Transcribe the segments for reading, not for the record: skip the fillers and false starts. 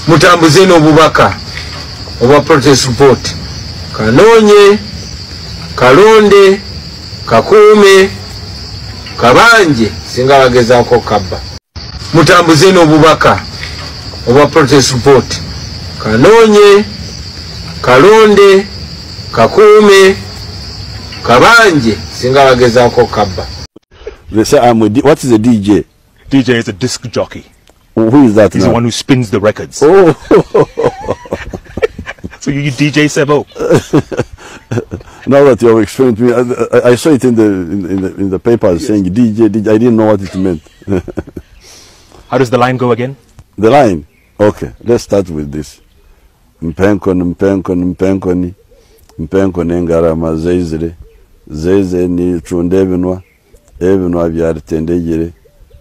Mutambuze n'obubaka obwa protest vote. Kanoonye, kalonde, kakuume, kabanje singa bagezaako kabba. Mutambuze n'obubaka obwa protest vote. Kanoonye, kalonde, kakuume, kabanje singa bagezaako kabba. They say I'm a what is a DJ? DJ is a disc jockey. Who is that? He's now? The one who spins the records. Oh. So you DJ Sebo. Now that you have explained to me, I saw it in the papers, yes, saying DJ, DJ. I didn't know what it meant. How does the line go again? The line? Okay, let's start with this. Mpenkoni, mpenkoni, mpenkoni, mpenkoni engarama zeizire, zeize ni chunde ebinwa, ebinwa bya ritendegere,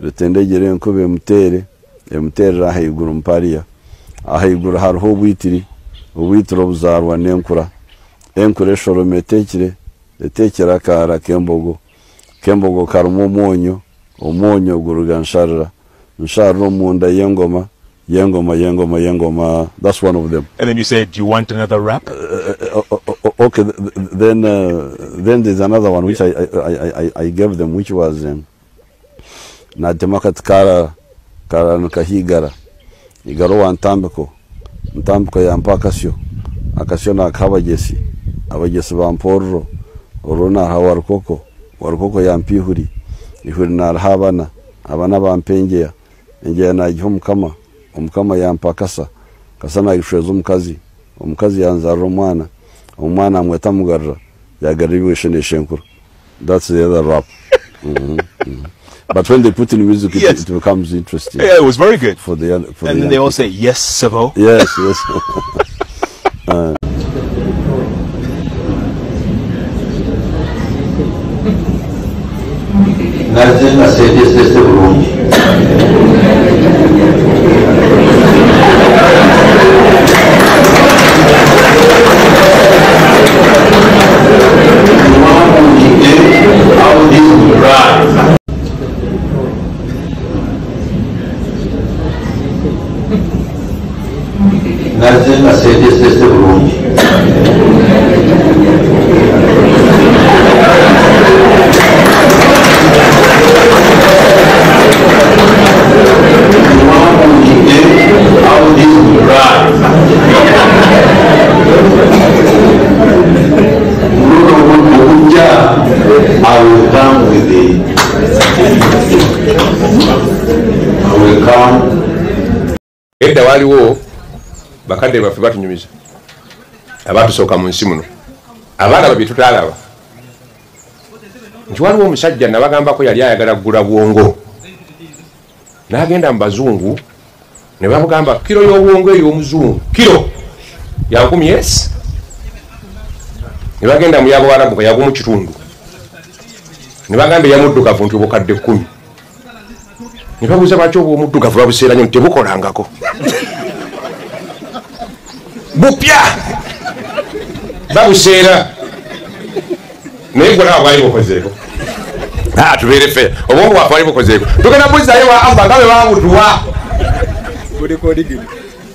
ritendegere enkuba emutere, emuterera ahaiguru mpariya, ahaiguru hariho obwitiri, obwitiri obuzarwa n'enkura, enkura eshoroma etekire, etekire akaara k'embogo, k'embogo karimu omwonyo, omwonyo guruga nsharira, nsharira omunda y'engoma, yengoma, yengoma, yengoma. That's one of them. And then you said, do you want another rap? Okay, then there's another one which I gave them, which was Natemakati kara kara nkahigara igaro wa ntambiko ntambiko yampa akasyo akasyo nakabagesi abagesi bamporro orona ha warukoko warukoko yampihuri ihuri narhabana abana bampengea engea nagiho mukama omukama yampa kasa kasa nagishweza omukazi omukazi yanzarira omwana omwana amweta mugarira yagarira ibisheneshe enkuru. That's the other rap. Mm-hmm. Mm-hmm. But when they put in music, yes, it becomes interesting. Yeah, it was very good. For the and then they all say, yes, Sebo. Yes, yes. Edda waliwo bakadde baffe batunyumiza abatusooka mu nsi muno abaana bye tutaalaba nti waliwo omusajja nabagambako yali ayagala kugula bwongo n'agenda mu bazungu ne bamugamba kiro y'obwongo ey'omuzungu kiro ya 10 yes, ne bagenda mu y'abawarabu yagumu kitundu ne bagamba eyamuddugavu nti obukadde 10 ne babuuza lwaki obw'omuddugavu babuseera nnyo nti tebukolangako bupya babuseera naye gwe nawe bwali bukozeeko. Tubeere ffe obwongo bwaffe bwali bukozeeko tugenda buzzayo wa Allah nga bwe babutuwa.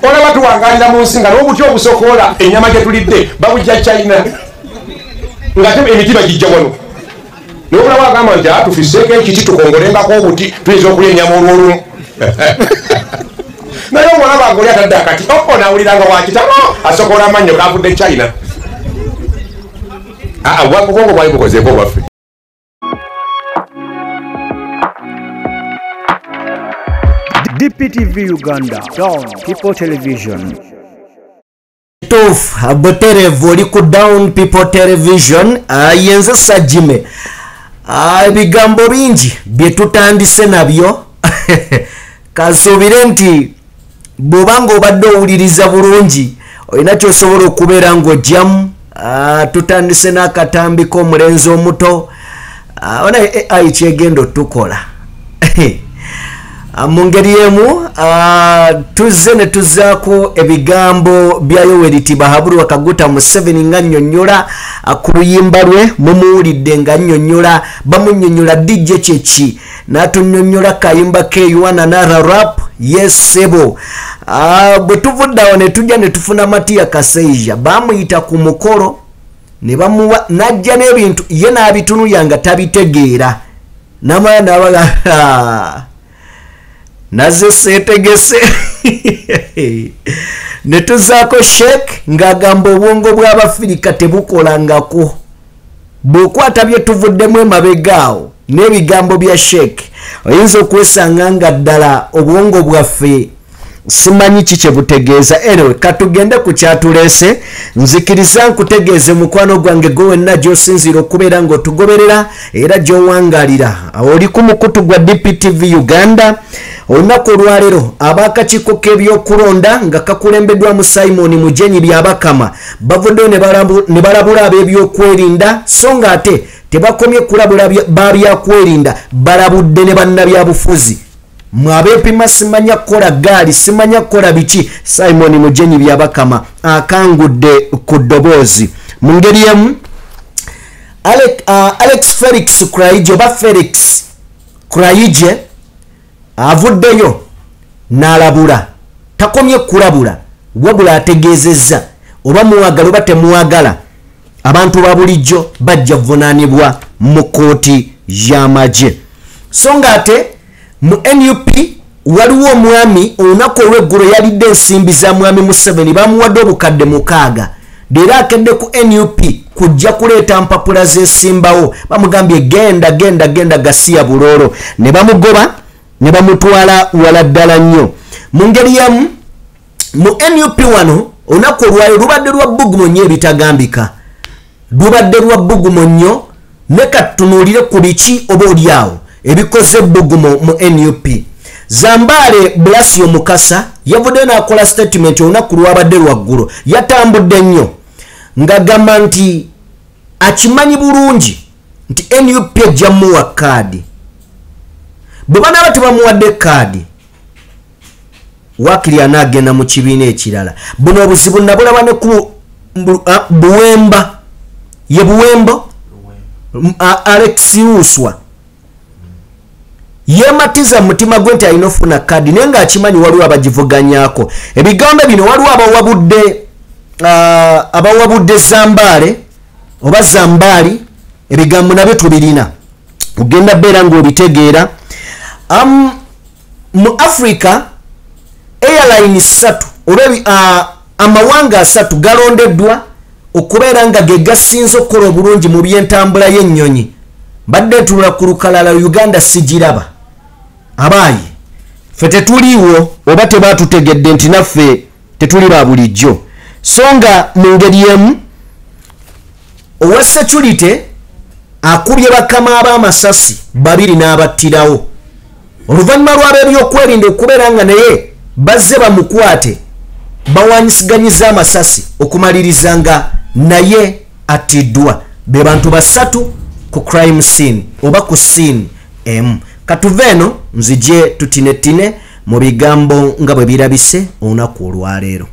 Olaba tuwangalira mu nsi nga n'obuti obusokoola ennyama gye tulidde babujja China nga emiti bagijja wano. Naye olaba agamba nti tufisseeko ekiti tukongolengako obuti tuyinza okulya ennyama olw'olumu. Naye omulaba ng'oli atadde akati oko n'awulira nga wakitalo asokoola amannyo kavudde China. Obwongo bwali bukozeeko bwaffe. DPTV Uganda, Down People Television. Tufu buterevu oli ku Down People Television. Yenze Sajime. Ebigambo bingi bye tutandise nabyo. Kansuubire nti bw'obanga obadde owuliriza bulungi olina ky'osobola okubeera ng'ojjamu. Tutandise n'akatambi k'omulenzi omuto. Ona AI kyegenda otukola. Mu ngeri emu tuzze ne tuzzaako ebigambo bya Yoweri Tibuhaburwa Kaguta Museveni nga nnyonnyola ku luyimba lwe mumuwulidde nga nnyonnyola bamunnyonnyola DJ kyeki n'atunnyonnyola kayimba ke Yuana Nara rap yesebo. Bwe tuvudde awo ne tujja ne tufuna Matiya Kaseija, bamuyita ku mukolo ne bamuwa najja n'ebintu ye n'abitunulya nga tabitegeera, namala n'abaga naze seetegese. Ne tuzaako Sheikh ng'agamba obwongo bw'Abafirika tebukolangako. Bw'okwata bye tuvuddemu emabega awo n'ebigambo bya Sheikh, oyinza okwesanga nga ddala obwongo bwaffe simanyi ki kye butegeeza. Anyway, katugende ku kyatuleese. Nzikiriza nkutegeeze mukwano gwange gwe wenna gy'osinziira okubeera ng'otugoberera era gy'owangalira. Oli ku mukutu gwa DPTV Uganda. Olunaku olwaleero ab'akakiiko k'ebyokulonda nga kakulembeddwamu Simon Mujenyi Byabakama bavuddeyo ne balabula ab'ebyokwerinda, so nga ate tebakomye kulabula babyakwerinda, balabudde ne bannabyabufuzi. Mwabeepima simanya kukola gaali, simanya kukola biki. Simon Mujenyi Byabakama akangudde ku ddoboozi. Mu ngeri emu Alex Felix Kuraije oba Felix Kuraije avuddeyo n'alabula. Takomye kulabula, wabula ategeezezza oba muwagala oba temuwagala, abantu ba bulijjo bajja vunaanibwa mu kkooti y'amagye. So nga ate mu NUP waliwo omwami olunaku olw'eggulo yalidde ensimbi za mwami Museveni, bamuwadde obukadde 6. Leero akedde ku NUP kujja kuleeta mpapula z'esimbawo, bamugambye genda genda genda gasiya buloolo, ne bamugoba ne bamutwala wala ddala nnyo. Mu ngeri emu mu NUP wano olunaku olwayo lubadde lwa bbugumu nnyo ebitagambika, lubadde lwa bbugumu nnyo. Ne katutunuulire ku biki oba oliawo ebikoze ebbugumu mu NUP. Zambaale Blasio Mukasa yavuddeyo n'akola statement olunaku lwabadde lwaggulo, yatambudde nnyo ng'agamba nti akimanyi bulungi nti NUP ejja muwa kaadi. Bwe banaaba tebamuwadde kaadi, waakiri anaagenda mu kibiina ekirala. Buno obuzibu nabulaba ne ku Buwemba, ye Buwembo Alex Uswa yematiza mutima gwe nti alina ofuna kaadi, naye ng'akimanyi waliwo abagivuganyaako. Ebigambo bino waliwo abawabudde Zambaale oba Zambaali, ebigambo nabyo tubirina, ogenda beera ng'obitegeera. Mu Africa airline 3 oba amawanga 3 galondeddwa okubeera nga ge gasinze okukola obulungi mu by'entambula y'ennyonyi. Mbadde ntunula ku lukalala Uganda sigiraba. Abaayi ffe tetuliiwo oba tebatutegedde nti naffe tetuli ba bulijjo. So nga mu ngeri emu owa security akubye bakama ab'amasasi 2 n'abattirawo oluvannyuma lw'ab'ebyokwerinda okubeera nga naye bazze bamukwate bawanyisiganyizza amasasi okumaliriza nga naye attiddwa. Be bantu 3 ku crime scene oba ku scene emu. Katuve eno nzije tutinetine mu bigambo nga bwe birabise olunaku olwaleero.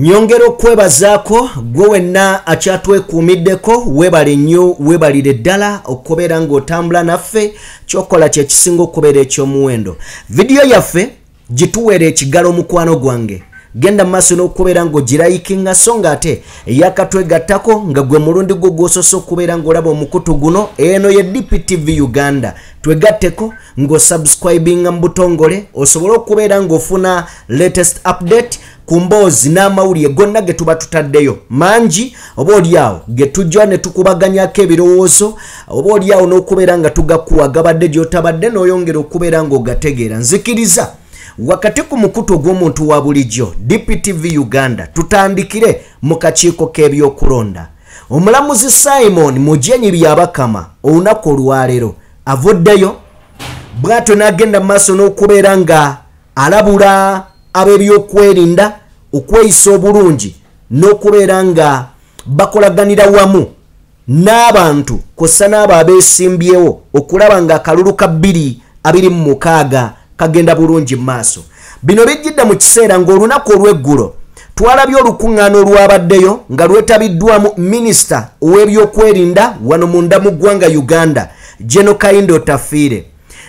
Nyongera okwebazaako gwe wenna akyatwekuumiddeko, weebale nnyo, weebalire ddala okubeera ng'otambula naffe. Kyokola kye kisinga okubeera eky'omuwendo. Vidiyo yaffe gituweera ekigalo mukwano gwange, genda mu maaso n'okubeera ng'ogirayikinga, so nga ate eyakatwegattako nga gwe mulundi gwo gw'osoose okubeera ng'olaba omukutu guno. Eno ye DPTV Uganda, twegatteko ng'osubscribinga mu butongole osobole okubeera ng'ofuna latest update ku mboozi n'amawulire gonna ge tuba tutaddeyo mangi, oba oliawo ge tujja ne tukubaganyako ebirowoozo, oba oliawo n'okubeera nga tugakuwa gabadde gy'otabadde n'oyongera okubeera ng'ogategeera. Nzikiriza wakati ku mukutu ogw'omuntu wa bulijjo DPTV Uganda tutandikire mu kakiiko k'ebyokulonda. Omulamuzi Simon Mujenyi Byabakama olunaku olwaleero avuddeyo Bw'atyo n'agenda mu maaso n'okubeera nga alabula ab'ebyokwerinda okweyisa obulungi n'okubeera nga bakolaganira wamu n'abantu kw'ossa n'abo abeesimbyewo okulaba nga akalulu ka 2026 kagenda bulungi mu maaso. Bino bijjidde mu kiseera ng'olunaku olw'eggulo twalabye olukuŋŋaana olwabaddeyo nga lwetabiddwamu minisita ow'ebyokwerinda wano munda mu ggwanga Uganda, Gen Kahinda Otafiire,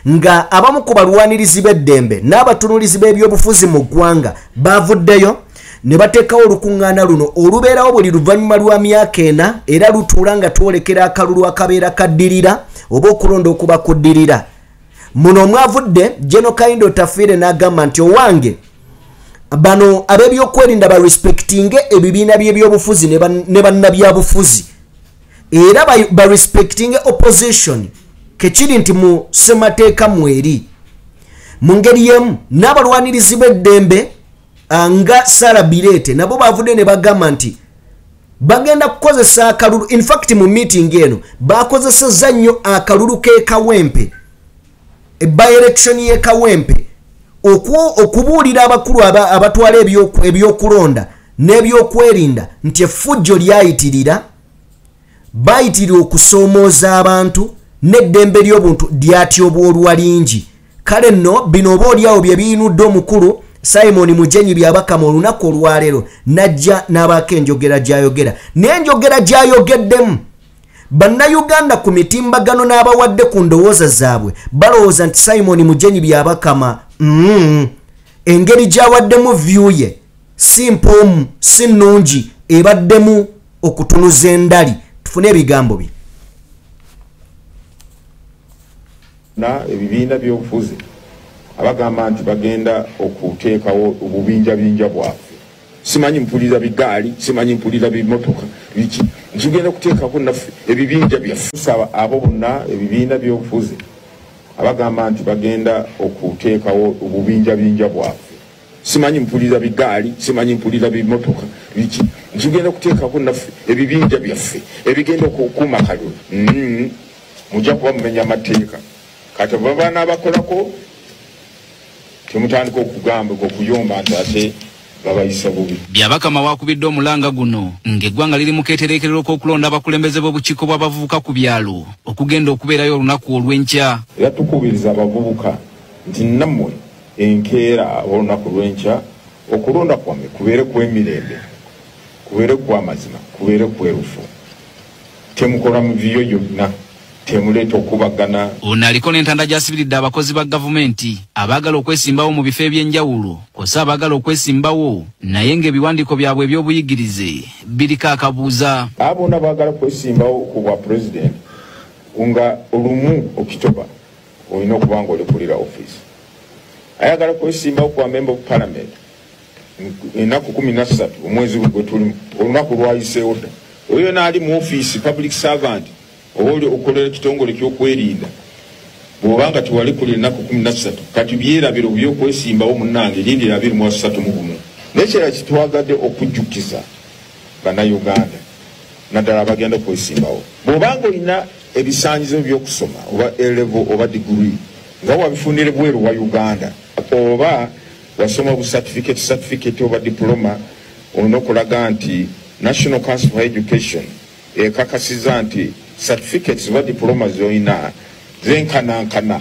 nga abamu ku balwanirizi b'eddembe n'abatunuulizi b'ebyobufuzi mu ggwanga bavuddeyo ne bateekawo olukuŋŋaana luno olubeerawo buli luvannyuma lwa myaka 4, era lutuula nga twolekera akalulu akabeera kaddirira oba okulonda okuba kuddirira. Muno mwavudde Gen Kahinda Otafiire n'agamba nti owange bano ab'ebyokwerinda barespectinge ebibiina by'ebyobufuzi ne bannabyabufuzi, era barespectinge opposition kekiri nti mu ssemateeka mweri. Mu ngeri y'emu n'abalwanirizi b'eddembe nga Sarah Bireete nabo bavudde ne bagamba nti bagenda kukozesa akalulu. In fact mu meeting eno bakozesezza nnyo akalulu k'e Kawempe, by-election y'e Kawempe, okubuulira abakulu abatwala ebyokulonda n'ebyokwerinda nti effujjo lyayitirira, bayitirira okusoomooza abantu n'eddembe ly'obuntu lyatyobwolwa lingi. Kale nno bino oba oliawo bye biyinudde omukulu Simon Mugenyi Byabakama olunaku olwaleero n'ajja n'abaako enjogera gy'ayogera. N'enjogera gy'ayogeddemu bannayuganda ku mitimbagano n'abawadde ku ndowooza zaabwe balowooza nti Simon Mugenyi Byabakama engeri gy'awaddemu view ye si mpoomu, si nnungi, ebaddemu okutunuza endali. Tufune ebigambo bye. Na ebibiina by'obufuzi abagamba nti bagenda okuteekawo obubinjabinja bwaffe, simanyi mpulira bigaali, simanyi mpulira bimotoka biki, tugenda okuteekako naffe ebibinja byaffe. Tusaba abo bonna ebibiina by'obufuzi abagamba nti bagenda okuteekawo obubinjabinja bwaffe, simanyi mpulira bigaali, simanyi mpulira bimotoka biki, tugenda okuteekako naffe ebibinja byaffe ebigenda okukuuma akalulu. Mujja kuba mumenya amateeka. Kati baba n'abakolako temutandika okugamba okuyomba nti ate babayisa bubi. Byabakama wakubidde omulanga guno ng'eggwanga liri mu keetereekerero k'okulonda abakulembeze b'obukiiko bw'abavubuka ku byalo okugenda okubeerayo olunaku olw'enkya. Era tukubiriza abavubuka nti nammwe enkeera olunaku lw'enkya okulonda kwammwe kubeere kw'emirembe, kubeere kw'amazima, kubeere kwerufu. Temukola muviyo yonna, temuleeta okubagana. Ono aliko n'entanda gy'asibiridde abakozi ba gavumenti abaagala okwesimbawo mu bifo eby'enjawulo kw'ossa abaagala okwesimbawo naye ng'ebiwandiiko byabwe eby'obuyigirize biriko akabuuza. Abo bonna baagala kwesimbawo ku bwa pulezidenti nga olumu Okitoba olina okuba nga olekulira ofiisi. Ayagala kwesimbawo ku member of parliament ennaku 13 omwezi gwe tulimu, olunaku lwayiseewo dda. Oyo n'ali mu ofiisi public servant oba oli okolera ekitongole ky'okwerinda, bw'obanga tewalikulira ennaku 13 kati byerabiro by'okwesimbawo munnange lindira 2031. N'ekirala kitwagadde okujjukiza bannayuganda naddala abagenda okwesimbawo, bw'obanga olina ebisaanyizo by'okusoma oba A-level oba degree nga wabifunire bweru wa Uganda oba wasoma bu certificate oba diploma, olina okulaga nti National Council for Education ekakasiza nti certificates oba diploma z'olina zenkanankana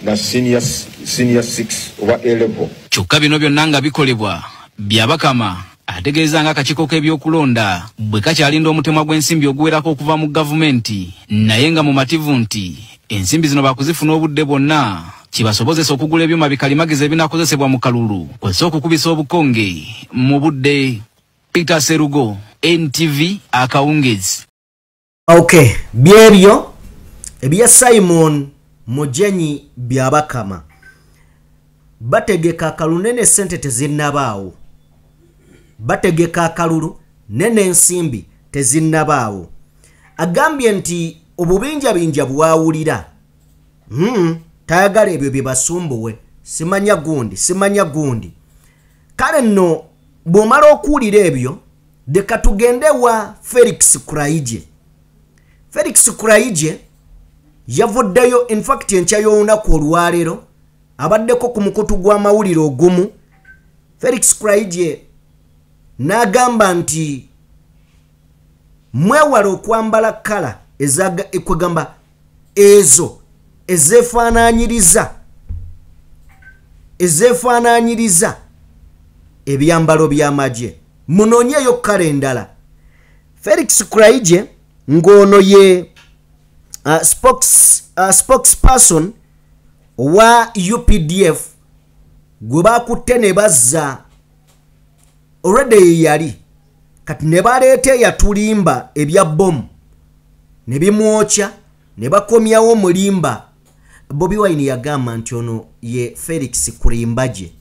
na senior 6 oba A-level. Kyokka bino byonna nga bikolebwa, Byabakama ategeeza nga akakiiko k'ebyokulonda bwe kakyalinda omutemwa gw'ensimbi oguwerako okuva mu gavumenti, naye nga mumativu nti ensimbi zino baakuzifuna obudde bwonna kibasobozesa okugula ebyuma bikalimagezi ebinaakozesebwa mu kalulu kw'ossa okukubisa obukonge mu budde. Peter Serugo, NTV, akawungezi. Okay, byebyo ebya Simon Mugenyi Byabakama. Bategeka akalulu nene sente tezinnabaawo, bategeka akalulu nene ensimbi tezinnabaawo. Agambye nti obubinjabinja bwawulira tayagala ebyo bye basumbuwe, simanya gundi simanya gundi. Kale nno bw'omala okuwulira ebyo, leka tugende wa Felix Kuraije. Felix Kuraije Yavuddeyo, in fact enkya y'olunaku olwaleero abaddeko ku mukutu gw'amawulire ogumu. Felix Kulayigye n'agamba nti mwewale okwambala kkala ekwegamba ezo ezeefaanaanyiriza ebyambalo by'amagye, munoonyeeyo kkala endala. Felix Kulayigye ng'ono ye spokesperson owa UPDF gwe bakutte ne bazza already ye yali, kati ne baleeta eyatulimba ebya bomu ne bimwokya ne bakomyawo omulimba. Bobi Wine yagamba nti ono ye Felix Kulimbaje,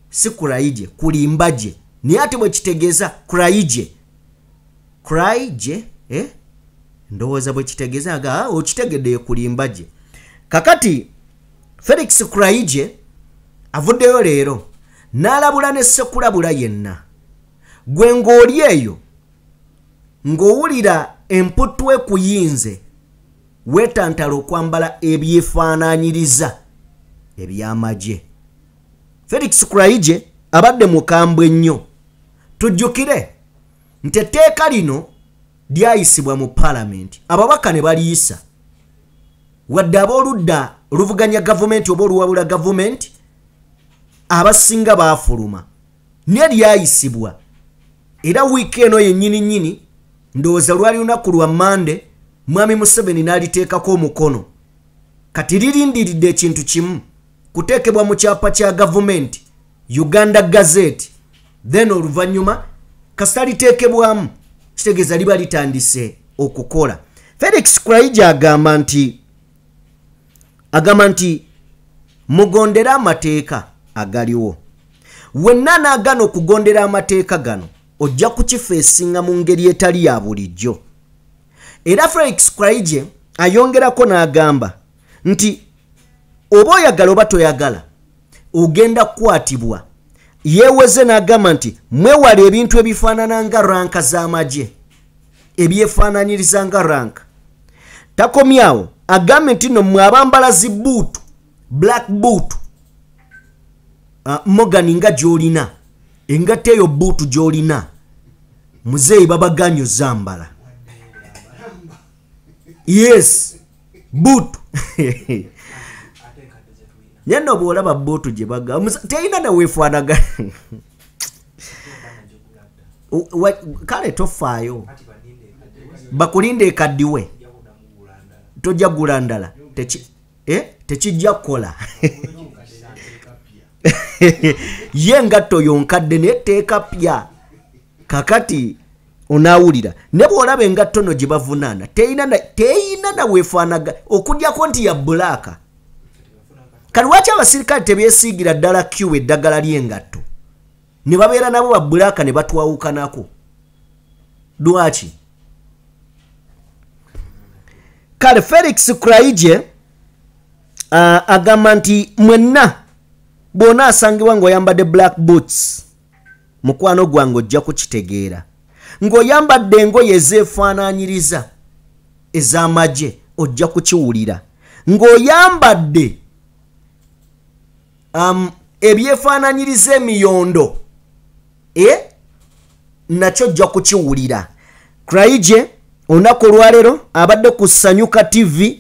si Kulayigye, Kulimbaje, naye ate bwe kitegeeza Kulayigye, Kulayigye ndowooza bwe kitegeeza aga okitegedde ye Kulimbaje. Kakati Felix Kulayigye avuddeyo leero n'alabula ne ssekulabula yenna. Gwe ng'oli eyo ng'owulira emputtu ekuyinze, weetantala okwambala ebyefaanaanyiriza eby'amagye. Felix Kulayigye abadde mukambwe nnyo. Tujjukire nti etteeka lino lyayisibwa mu paalamenti, ababaka ne baliyisa, wadde ab'oludda oluvuganya gavumenti oba oluwabula gavumenti abasinga baafuluma, naye lyayisibwa. Era wiiki eno yennyini nnyini, ndowooza lwali lunaku lwa Mmande, Mwami Museveni n'aliteekako omukono. Kati lirindiridde ekintu kimu, kuteekebwa mu kyapa kya gavumenti Uganda Gazette, then oluvannyuma kasita liteekebwamu kitegeeza liba litandise okukola. Felix Kulayigye agamba nti mugondere amateeka agaliwo. Wenna n'agaana okugondera amateeka gano ojja kukifeesinga mu ngeri etali ya bulijjo. Era Felix Kulayigye ayongerako n'agamba nti oba oyagala oba toyagala ogenda kukwatibwa. Yeeweze n'agamba nti mwewale ebintu ebifaanana nga ranka z'amagye, ebyefaanaanyiriza nga ranka. Takomyawo, agambe nti nno mmwe abambala zi buutu, black boot, Morgan nga gy'olina, engatto eyo buutu gy'olina, muzeeyi babagaanyi ozambala. Yes, buutu. Naye nno bw'olaba buutu gye bagamba terina naweefaanagana. Kale tofaayo, bakulinde ekaddiwe, tojja kugula ndala, tekijja kukola. Ye engatto yonkadde naye etteeka ppya. Kakati onaawulira ne bw'olaba engatto no gye bavunaana teyina naweefaanaga, okugyako nti ya bulaaka. Kati lwaki abasirikale tebeesiigira ddala Q eddagala ly'engatto ne babeera nabo ba bulaaka ne batwawukanako? Lwaki? Kale Felix Kulayigye agamba nti mwenna bw'ona asangibwa ng'oyambadde black boots, mukwano gwange ojja kukitegeera. Ng'oyambadde engoye ezeefaanaanyiriza ez'amagye ojja kukiwulira. Ng'oyambadde ebyefaanaanyiriza emiyondo, nakyo ojja kukiwulira. Kulayigye olunaku olwaleero abadde ku Sanyuka TV,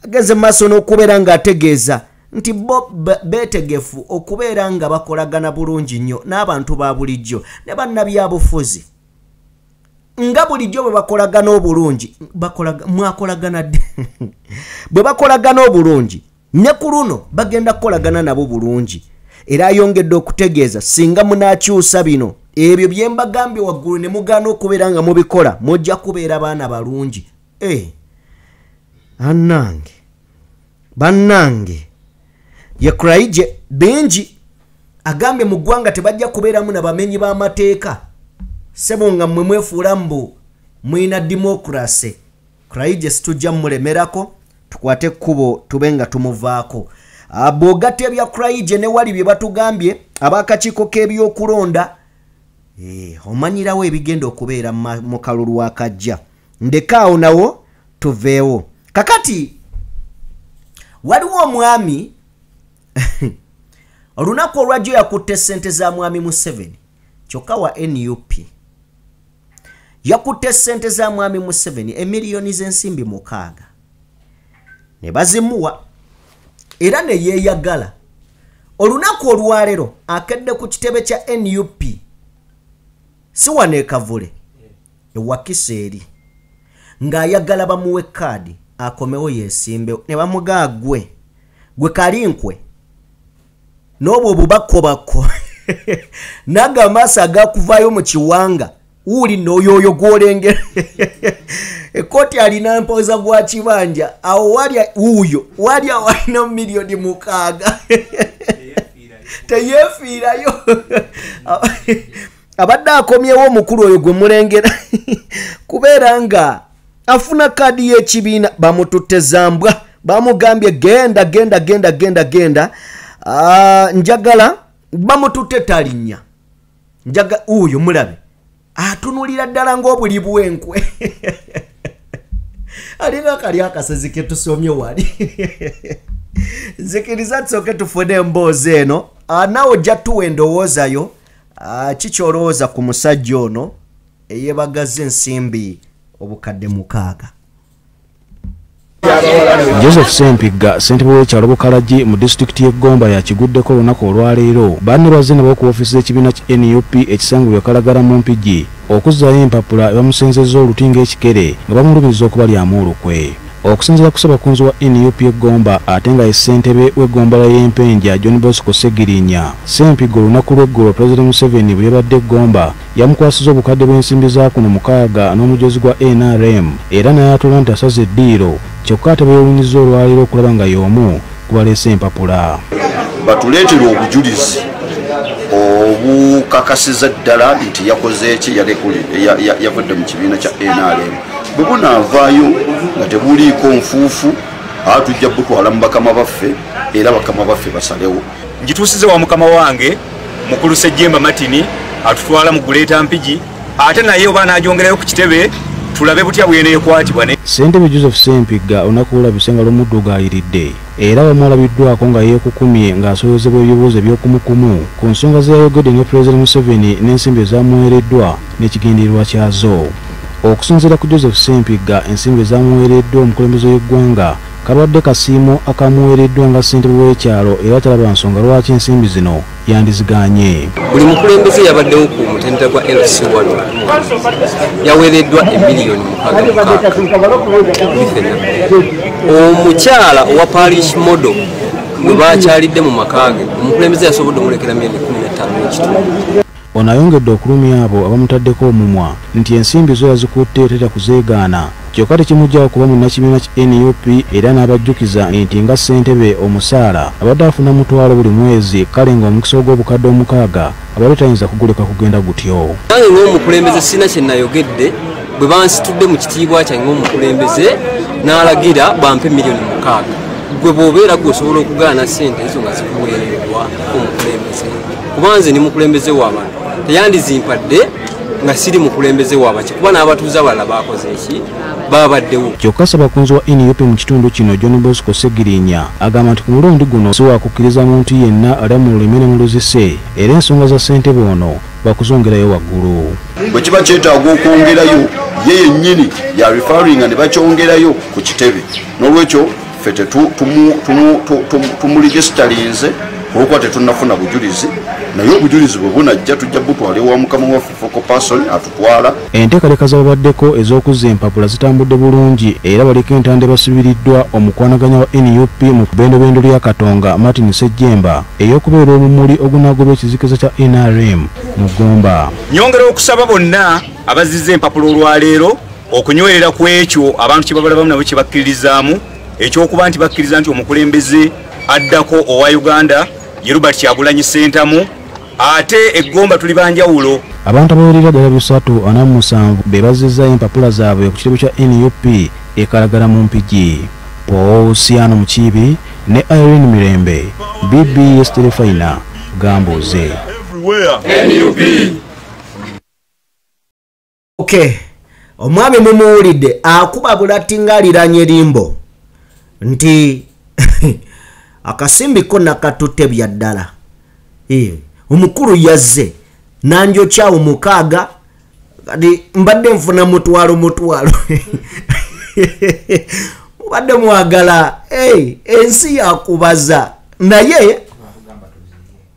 ageze maaso n'okubeera ng'ategeeza nti bo beetegefu okubeera nga bakolagana bulungi nnyo n'abantu ba bulijjo ne bannabyabufuzi. Nga bulijjo bwe bakolagana obulungi, mwakolagana ddi? Bwe bakolagana obulungi ne ku luno bagenda kukolagana nabo bulungi. Era ayongedde okutegeeza singa munaakyusa bino ebyo bye mbagambye waggulu ne mugaana okubeera nga mubikola, mujja kubeera baana balungi. Annange bannange, ye Kulayigye bingi agambye mu ggwanga tebajja kubeeramu na bamenyi b'amateeka. Ssebo nga mmwe mwefuula mbu mulina democracy. Kulayigye situjja mmulemerako, tukwate ekkubo tube nga tumuvaako. Bw'ogatta ebya Kulayigye ne wali bye batugambye ab'akakiiko k'ebyokulonda, omanyirawo ebigenda okubeera mu kalulu akajja. Ndekaawo nawo tuveewo. Kakati Waliwo omwami olunaku olwajjo yakutte ssente za mwami Museveni, kyokka wa NUP. Yakutte ssente za mwami Museveni emiliyoni z'ensimbi 6 ne bazimuwa era ne yeeyagala. Olunaku olwaleero akedde ku kitebe kya NUP, si wano e Kavule, e Wakiso eri, ng'ayagala bamuwe kaadi akomewo yeesimbewo. Ne bamugaa gwe kalinkwe n'obwo obubakobako naga amaaso agakuvaayo mu kiwanga wuli n'oyoyo gw'olengera. Ekkooti alina mpoza gwa kibanja awo walya wuuyo walya walina miliyoni 6 teyeefiirayo. Abadde akomyewo omukulu oyo gwe mulengera kubeera nga afuna kaadi y'ekibiina. Bamututte zambwa, bamugambye genda genda genda genda genda. Njagala bamututte talinnya. Njaga uyo mulabe atunulira ddala ng'obuli bw'enkwe. Alinga kali akasezi ke tusomye wali. Nzikiriza tusooke tufune emboozi eno. Naawe ojja tuwa endowoozayo. Kikyolowooza ku musajja ono eyeebagaza ensimbi obukadde 6. Joseph Ssempiga, ssentebe w'ekyalo Bukalagi mu disitulikiti y'e Gomba yakiguddeko olunaku olwaleero. Banne bazze nabo ku ofiisi z'ekibiina ki NUP ekisangibwa e Kalagala mu Mpigi okuzzaayo empapula ebamusenzezza oluti ng'ekikere nga bamulumiriza okubalyamu olukwe. Okusinziira ku ssabakunzi wa NUP e Gomba ate nga ye ssentebe w'eggombolola y'Empenja John Bosco Ssegirinya, Ssempiga olunaku lw'eggulo Pulezidenti Museveni bwe yabadde e Gomba yamukwasiza obukadde bw'ensimbi za kuno 6 n'omujozi gwa NRM era n'ayatula nti asaze eddiiro, kyokka ate beewuunyizza olwaleero okulaba nga y'omu kubaleese empapula. Batuleetere obujulizi obukakasiza ddala nti yakoze eki, yavudde mu kibiina kya NRM. Bwe bunaavaayo nga tebuliiko nfuufu, tujja butwala mu bakama baffe era bakama baffe basalewo. Ngituusize wa mukama wange mukulu Ssejjemba Martin atutwala mu Guleeta Mpigi, ate naye oba anagyongerayo ku kitebe tulabe butya bweneekwatibwa. Ssentebe Joseph Ssempiga olunaku lulabise nga lumuddugaaliridde era bamwalabiddwako nga yeekukumye ng'asoyozebwa ebibuuzo eby'okumukumu ku nsonga ze yayogedde ne Pulezidenti Museveni n'ensimbi ezamuweereddwa n'ekigendererwa kyazo. Okusinziira ku Joseph Ssempiga, ensimbi ezamuweereddwa omukulembeze w'eggwanga kabadde kasiimo akamuweereddwa nga ssentebe w'ekyalo era talaba nsonga lwaki ensimbi zino yandizigaanye. Buli mukulembeze yabaddewo ku mutendera gwa LC1 yaweereddwa emiliyoni 6. Omukyala owa parish model gwe bakyalidde mu maka ge, omukulembeze yasobodde omulekera miliyoni 15.5. Ono ayongedde okulumya abo abamutaddeko omumwa nti ensimbi zo yazikutte tetya kuzeegaana, kyokka tekimuggyako kuba munnakibiina ki NUP era n'abajjukiza nti nga ssentebe omusaala abadde afuna 1,000 buli mwezi, kale ng'omukisa ogw'obukadde 6 abadde tayinza kuguleka kugenda gutyo. Nange ng'omukulembeze sirina kye nayogedde, bwe bansitudde mu kitiibwa kyange ng'omukulembeze n'alagira bampe miliyoni 6. Gwe bw'obeera gwe osobola okugaana ssente ezo nga zikuweereddwa omukulembeze, kuba nze ndi mukulembeze w'abantu, teyandizimpadde nga siri mukulembeze w'abaki, kuba n'abatuuze abalala baakoze eki babaddewo. Kyokka ssabakunzi wa NUP mu kitundu kino John Bosco Ssegirinya agamba nti ku mulundi guno si wakukkiriza muntu yenna alya mu lulimi ne mu luzise era ensonga za ssentebe ono bakuzongerayo waggulu. Bwe kiba kyetaaga okwongerayo ye yennyini ya referringa ne bakyongerayo ku kitebe, n'olwekyo ffe tumuregisitalinze olwokuba tetunnafuna bujulizi, naye obujulizi bwe bunajja tujja butwala ewa mukama waffe focal person atutwala. Enteekateeka zababaddeko ez'okuzza empapula zitambudde bulungi era baliko entanda basibiriddwa omukwanaganya wa NUP mu bbendobendo lya Katonga Martin Ssejjemba ey'okubeera omumuli ogunaagoba ekizikiza kya NRM mu Gomba. Nyongera okusaba bonna abazizza empapula olwaleero okunywerera ku ekyo abantu kye babalabamu nabo kye bakkiririzaamu, ekyokuba nti bakkiriza nti omukulembeze addako owa Uganda ye Robert Kyagulanyi Ssentamu, ate eggomba tuli banjawulo. Abantu abawerera ddala 347 be bazzizza empapula zaabwe ku kitebe kya NUP e Kalagala mu Mpigi. Paul Siano Mukiibi ne Irene Mirembe, BBS Terefayina, Gambuuze. Okay, omwami mumuwulidde akuba bulati ng'aliranye limbo nti Akasimbi ko nakatutte bya ddala. Omukulu yazze nanjokyawo 6 kati mbadde nfuna mutwalo. Mubadde mwagala ensi yakubaza, naye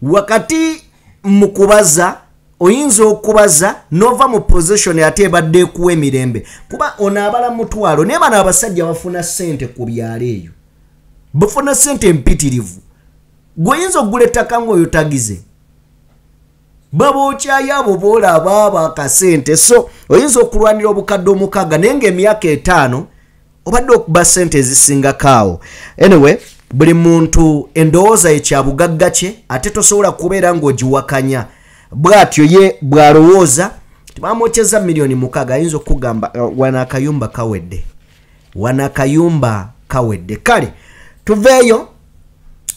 wakati mukubaza oyinza okubaza nova mu position ate ebadde ekuwa emirembe, kuba onaabala mutwalo. Naye bano abasajja bafuna ssente ku byalo eyo, bafuna ssente empitirivu. Gwe oyinza okugula ettaka ng'oyo tagize, babookyayo abo boolaba abo akasente. So oyinza okulwanira obukadde 6 naye ng'emyaka 5 obadde okuba ssente ezisingako awo. Anyway, buli muntu endowooza ye kyabugagga kye, ate tosobola kubeera ng'ogiwakanya. Bw'atyo ye bw'alowooza tibamwokyeza miliyoni 6, ayinza okugamba wano akayumba kawedde, wano akayumba kawedde. Kale tuveeyo,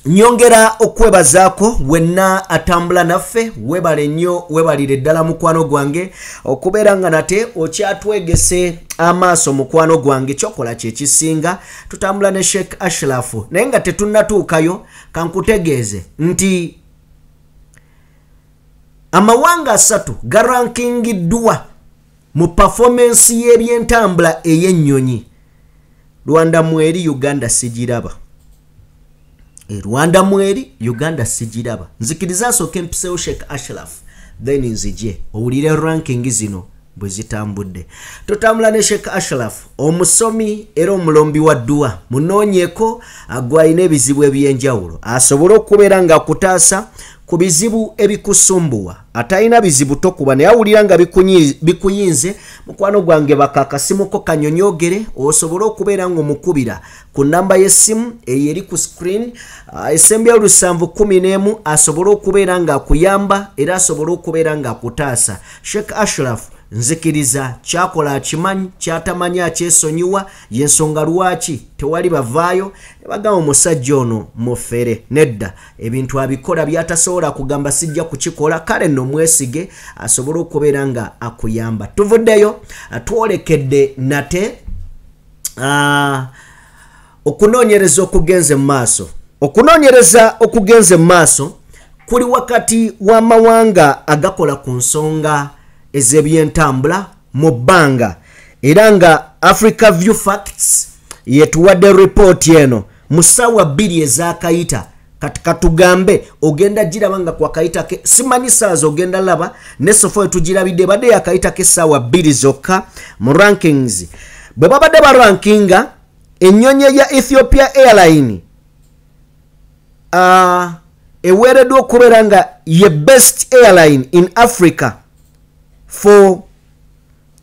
nyongera okwebazaako wenna atambula naffe. Webale nnyo, webalire ddala mukwano gwange okubeera nga nate okyatwegese amaaso. Mukwano gwange, kyokola kyekisinga. Tutambula ne Sheikh Ashrafu, naye nga tetunnatuukayo kankutegeeze nti amawanga 3 garankingiddwa mu performance y'ebyentambula ey'ennyonyi. Rwanda mweri, Uganda sigiraba. Rwanda mweri, Uganda sigiraba. Nzikiriza nsooke mpisewo Sheikh Ashraf, then nzije owulire ranking zino bwe zitambudde. Tutambula ne Sheikh Ashraf, omusomi era omulombi wa dduwa. Munoonyeeko gw'alina ebizibu eby'enjawulo, asobole okubeera ng'akutaasa ku bizibu ebikusumbuwa. Atalina bizibu tokuba, naye awulira nga bikuyinze, mukwano gwange bakakasimuko kanyonyogere osobole okubeera ng'omukubira ku namba y'essimu eyo eri ku screen esembya 711, asobole okubeera ng'akuyamba era asobole okubeera ng'akutaasa. Sheikh Ashraf nzikiriza kyakola akimanyi, kyatamanyi akyesonyiwa. Yensonga lwaki tewali bavaayo ne bagamba omusajja ono mufere. Nedda, ebintu abikola byatasobola kugamba sijja kukikola. Kale nno mwesige asobole okubeera nga akuyamba. Tuvuddeyo, twolekedde nate okunoonyereza okugenze mu maaso. Okunoonyereza okugenze mu maaso kuli wakati w'amawanga agakola ku nsonga ez'ebyentambula mu bbanga, era nga Africa View Facts yetuwadde ripooti eno mu ssaawa 2 ezakayita. Kati katugambe ogenda giraba nga kwakayitako, simanyi ssaawa ogenda laba ne sofa wetugirabidde badde yakayitako essaawa 2 zokka. Mu rankings bwe babadde barankinga ennyonyi ya Ethiopia Airline eweereddwa okubeera nga ye best airline in Africa for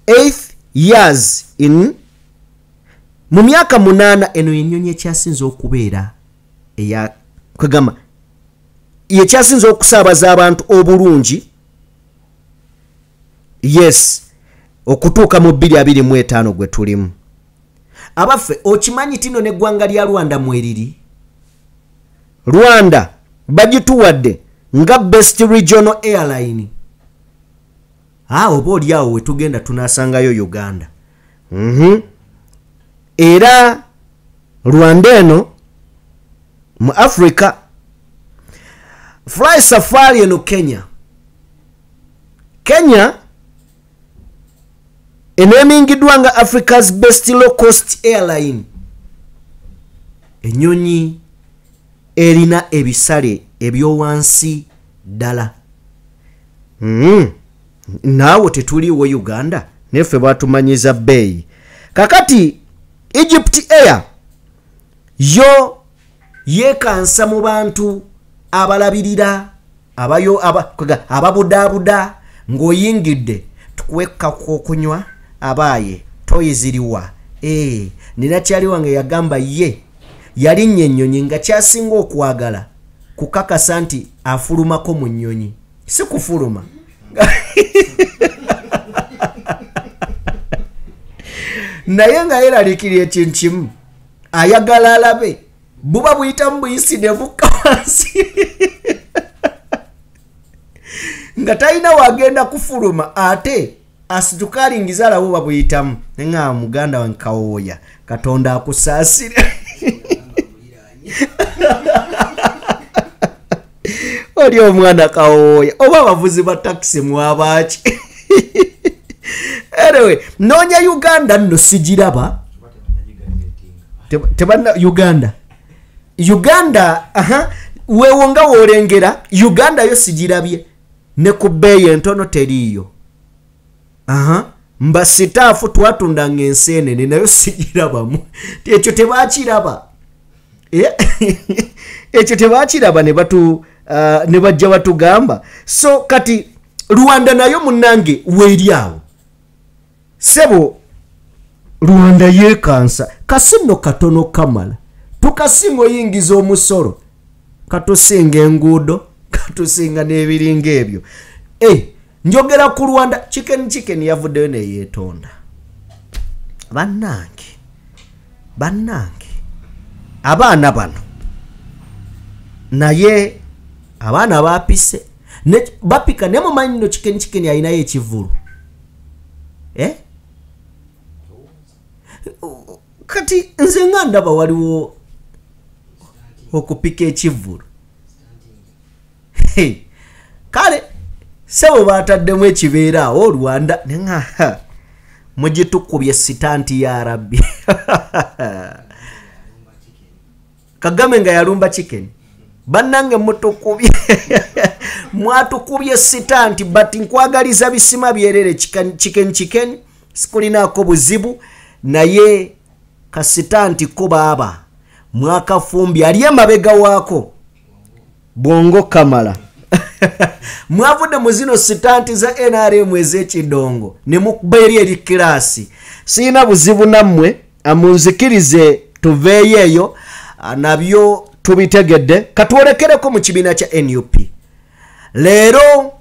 8 years in mu myaka 8. Eno ennyonyi ekyasinze okubeera eya kwegamba yekyasinze okusaabaza abantu obulungi, yes, okutuuka mu 2025 gwe tulimu. Abaffe, okimanyi tino n'eggwanga lya Rwanda mweriri? Rwanda bagituwadde nga best regional airline. Oba oli awo wetugenda tunasangayo Uganda. Era Rwanda eno mu Africa. Fly Safari eno Kenya. Kenya enemingiddwa nga Africa's best low cost airline, ennyonyi erina ebisale ebyowansi ddala. Naawe tetuliiwo Uganda, neffe batumanyiza bbeeyi. Kakati Egypt Air yo yeekansa mu bantu abalabirira abayo ababudaabuda ng'oyingidde, tukuwekako okunywa, abaaye toyiziriwa. Nina kyali wange yagamba ye yalinnya ennyonyi nga kyasinga okwagala kukakasa nti afulumako mu nnyonyi, si kufuluma. Naye nga yeeraliikirira ekintu kimu, ayagala alabe buba buyitamu buyisi ne bukka wansi nga talina wagenda kufuluma, ate asituka alingiza alabe buba buyitamu. Nga muganda wange Kawooya, Katonda akusaasire. Oli omwana kawooya oba abavuzi ba takisi mwabaki. Anyway, noonya Uganda nno sigiraba. Tebanna Uganda. Uganda, aha, weewo nga woolengera Uganda yo sigirabye ne ku bbeeyi entono teriiyo. Aha, mba sitaafu twatundanga enseenene nayo sigirabamu. Ekyo tebakiraba. Ekyo tebakiraba ne batu ne bajja batugamba. So kati Rwanda nayo munnange weeri awo. Sebo Rwanda yeekansa kasino katono kamala. Tukasinga oyingiza omusolo, katusinga enguudo, katusinga n'ebiringa ebyo. Njogera ku Rwanda, chicken chicken yavuddeyo neyeetonda. Bannange, bannange, abaana bano naye abaana bapise bapika ne mumanyi nno chicken chicken alinayo ekivvulu. Kati nze nga ndaba waliwo okupika ekivvulu. Kale sebo bataddemu ekibeera awo Rwanda nenga mugitukubye sitanti ya Rabbi. Kagame nga yalumba chicken. Bannange mutukubye mwatukubye sitanti, but nkwagaliza bisima byerere chicken chicken sikulinaako buzibu, naye kasitanti ko baaba mwakafumbi ali emabega waako bwongo kamala. Mwavudde mu zino sitanti za NRM ez'ekidongo ne mukuba eri eri kirasi. Sirina buzibu nammwe, amunzikirize tuveeyo eyo nabyo tubitegedde. Katwolekereko mu kibiina kya NUP. Leero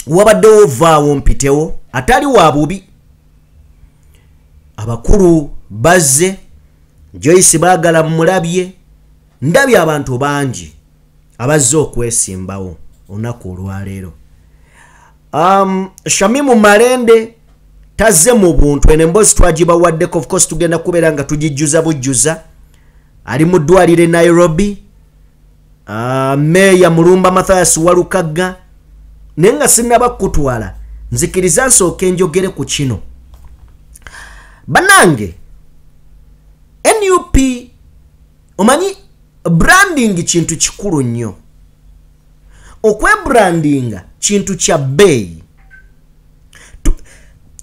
wabaddewo vaawo mpitewo atali wa bubi. Abakulu bazze, Joyce baagala mulabye, ndabye abantu bangi abazze okwesimbawo olunaku olwaleero. Shamimu Malende tazze mu buntu, eno emboozi twagibawaddeko, of course tugenda kubeera nga tugijjuza bujjuza. Ali mu ddwaliro e Nairobi. Meeya Mulumba Mathias Walukagga. Naye nga sinnaba kutwala, nzikiriza nsooke njogere ku kino. Bannange, NUP omanyi branding kintu kikulu nnyo. Okwebrandinga kintu kya bbeeyi.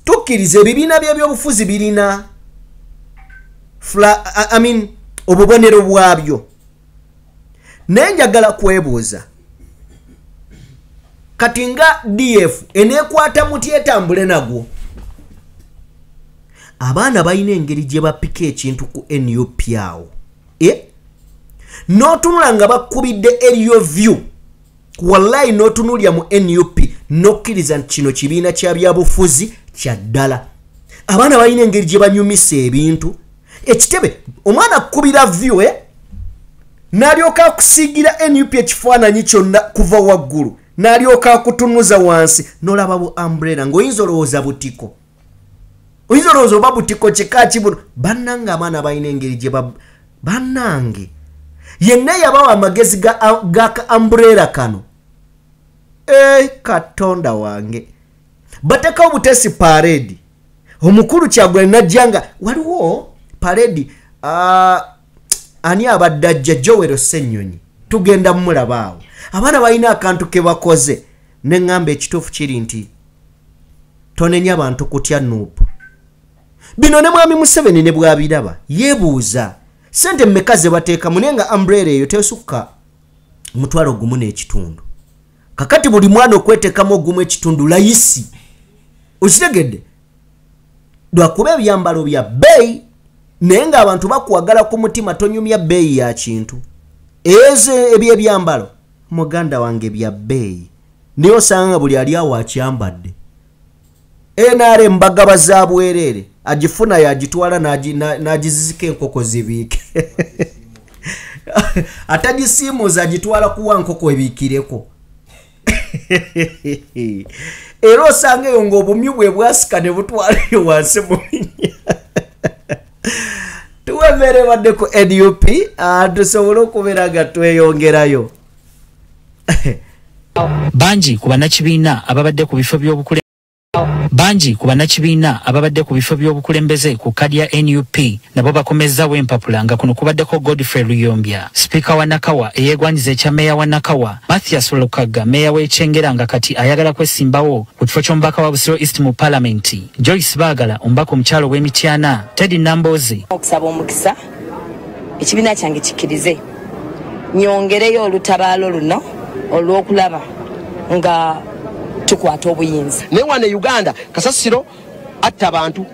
Tukkiriza ebibiina by'ebyobufuzi birina obubonero bwabyo. Naye njagala kwebuuza, kati nga DF eneekwata muti etambule nagwo? Abaana balina engeri gye bapika ekintu ku NUP awo. N'otunula nga bakubidde eriyo view, wallahi n'otunulya mu NUP n'okkiriza nti kino kibiina kya byabufuzi kya ddala. Abaana balina engeri gye banyumisa ebintu. Ekitebe omwana akubira view n'alyoka akusiigira NUP ekifaananyi kyonna kuva waggulu, n'alyoka akutunuza wansi n'olaba bu umbrella ng'oyinza olowooza butiko. Oyinza olowooza oba butiko kika ki buno. Bannange abaana balina engeri gye bannange yenna yabawa amagezi ga ka umbrella kano. Katonda wange, batekawo butesi parade. Omukulu Kyagulanyi najjanga waliwo parade. Ani abadde ajja? Joel Ssenyonyi, tugenda mmulaba awo. Abaana balina akantu ke bakoze. Ne ŋŋamba ekituufu kiri nti tonenya abantu kutya NUP. Bino ne mwami Museveni ne bw'abiraba yeebuuza sente mmeka ze bateekamu, naye nga umbrella eyo tesukka 1.5. Kakati buli mwana okweteekamu 1.5 layisi. Okitegedde? Lwakuba ebyambalo bya bbeeyi, naye ng'abantu bakwagala ku mutima, tonyumya bbeeyi ya kintu. Ezo ebyebyambalo muganda wange bya bbeeyi, naye osanga buli ali awo akyambadde. NRM bagaba za bwereere, agifuna yagitwala n'agizizika enkoko zibiike. Atagisiimuuza agitwala kuwa nkoko ebiikireko. Era osanga eyo ng'obumyu bwe bwasika ne butwalayo wansi mu binnya. Tuwe emmere ebadde ku NUP, tusobole okubeera nga tweyongerayo. Bangi ku bannakibiina ababadde ku bifo by'obukulembeze Bangi ku bannakibiina ababadde ku bifo by'obukulembeze ku kadi ya NUP nabo bakomezaawo empapula nga kuno kubaddeko Godfrey Luyombya, sipiika wa Nakawa eyeegwanyiza ekya meeya wa Nakawa, Mathias Lukaga, meeya w'e Kyengera nga kati ayagala kwesimbawo ku kifo ky'omubaka wa Busiro East mu Palamenti, Joyce Baagala omubaka omukyalo w'e Mityana, Teddy Nambooze. Okusaba omukisa ekibiina kyange kikkirize nyongereyo olutabaalo luno olw'okulaba nga tukwata obuyinza. Naye wano e Uganda kasasiro atta abantu,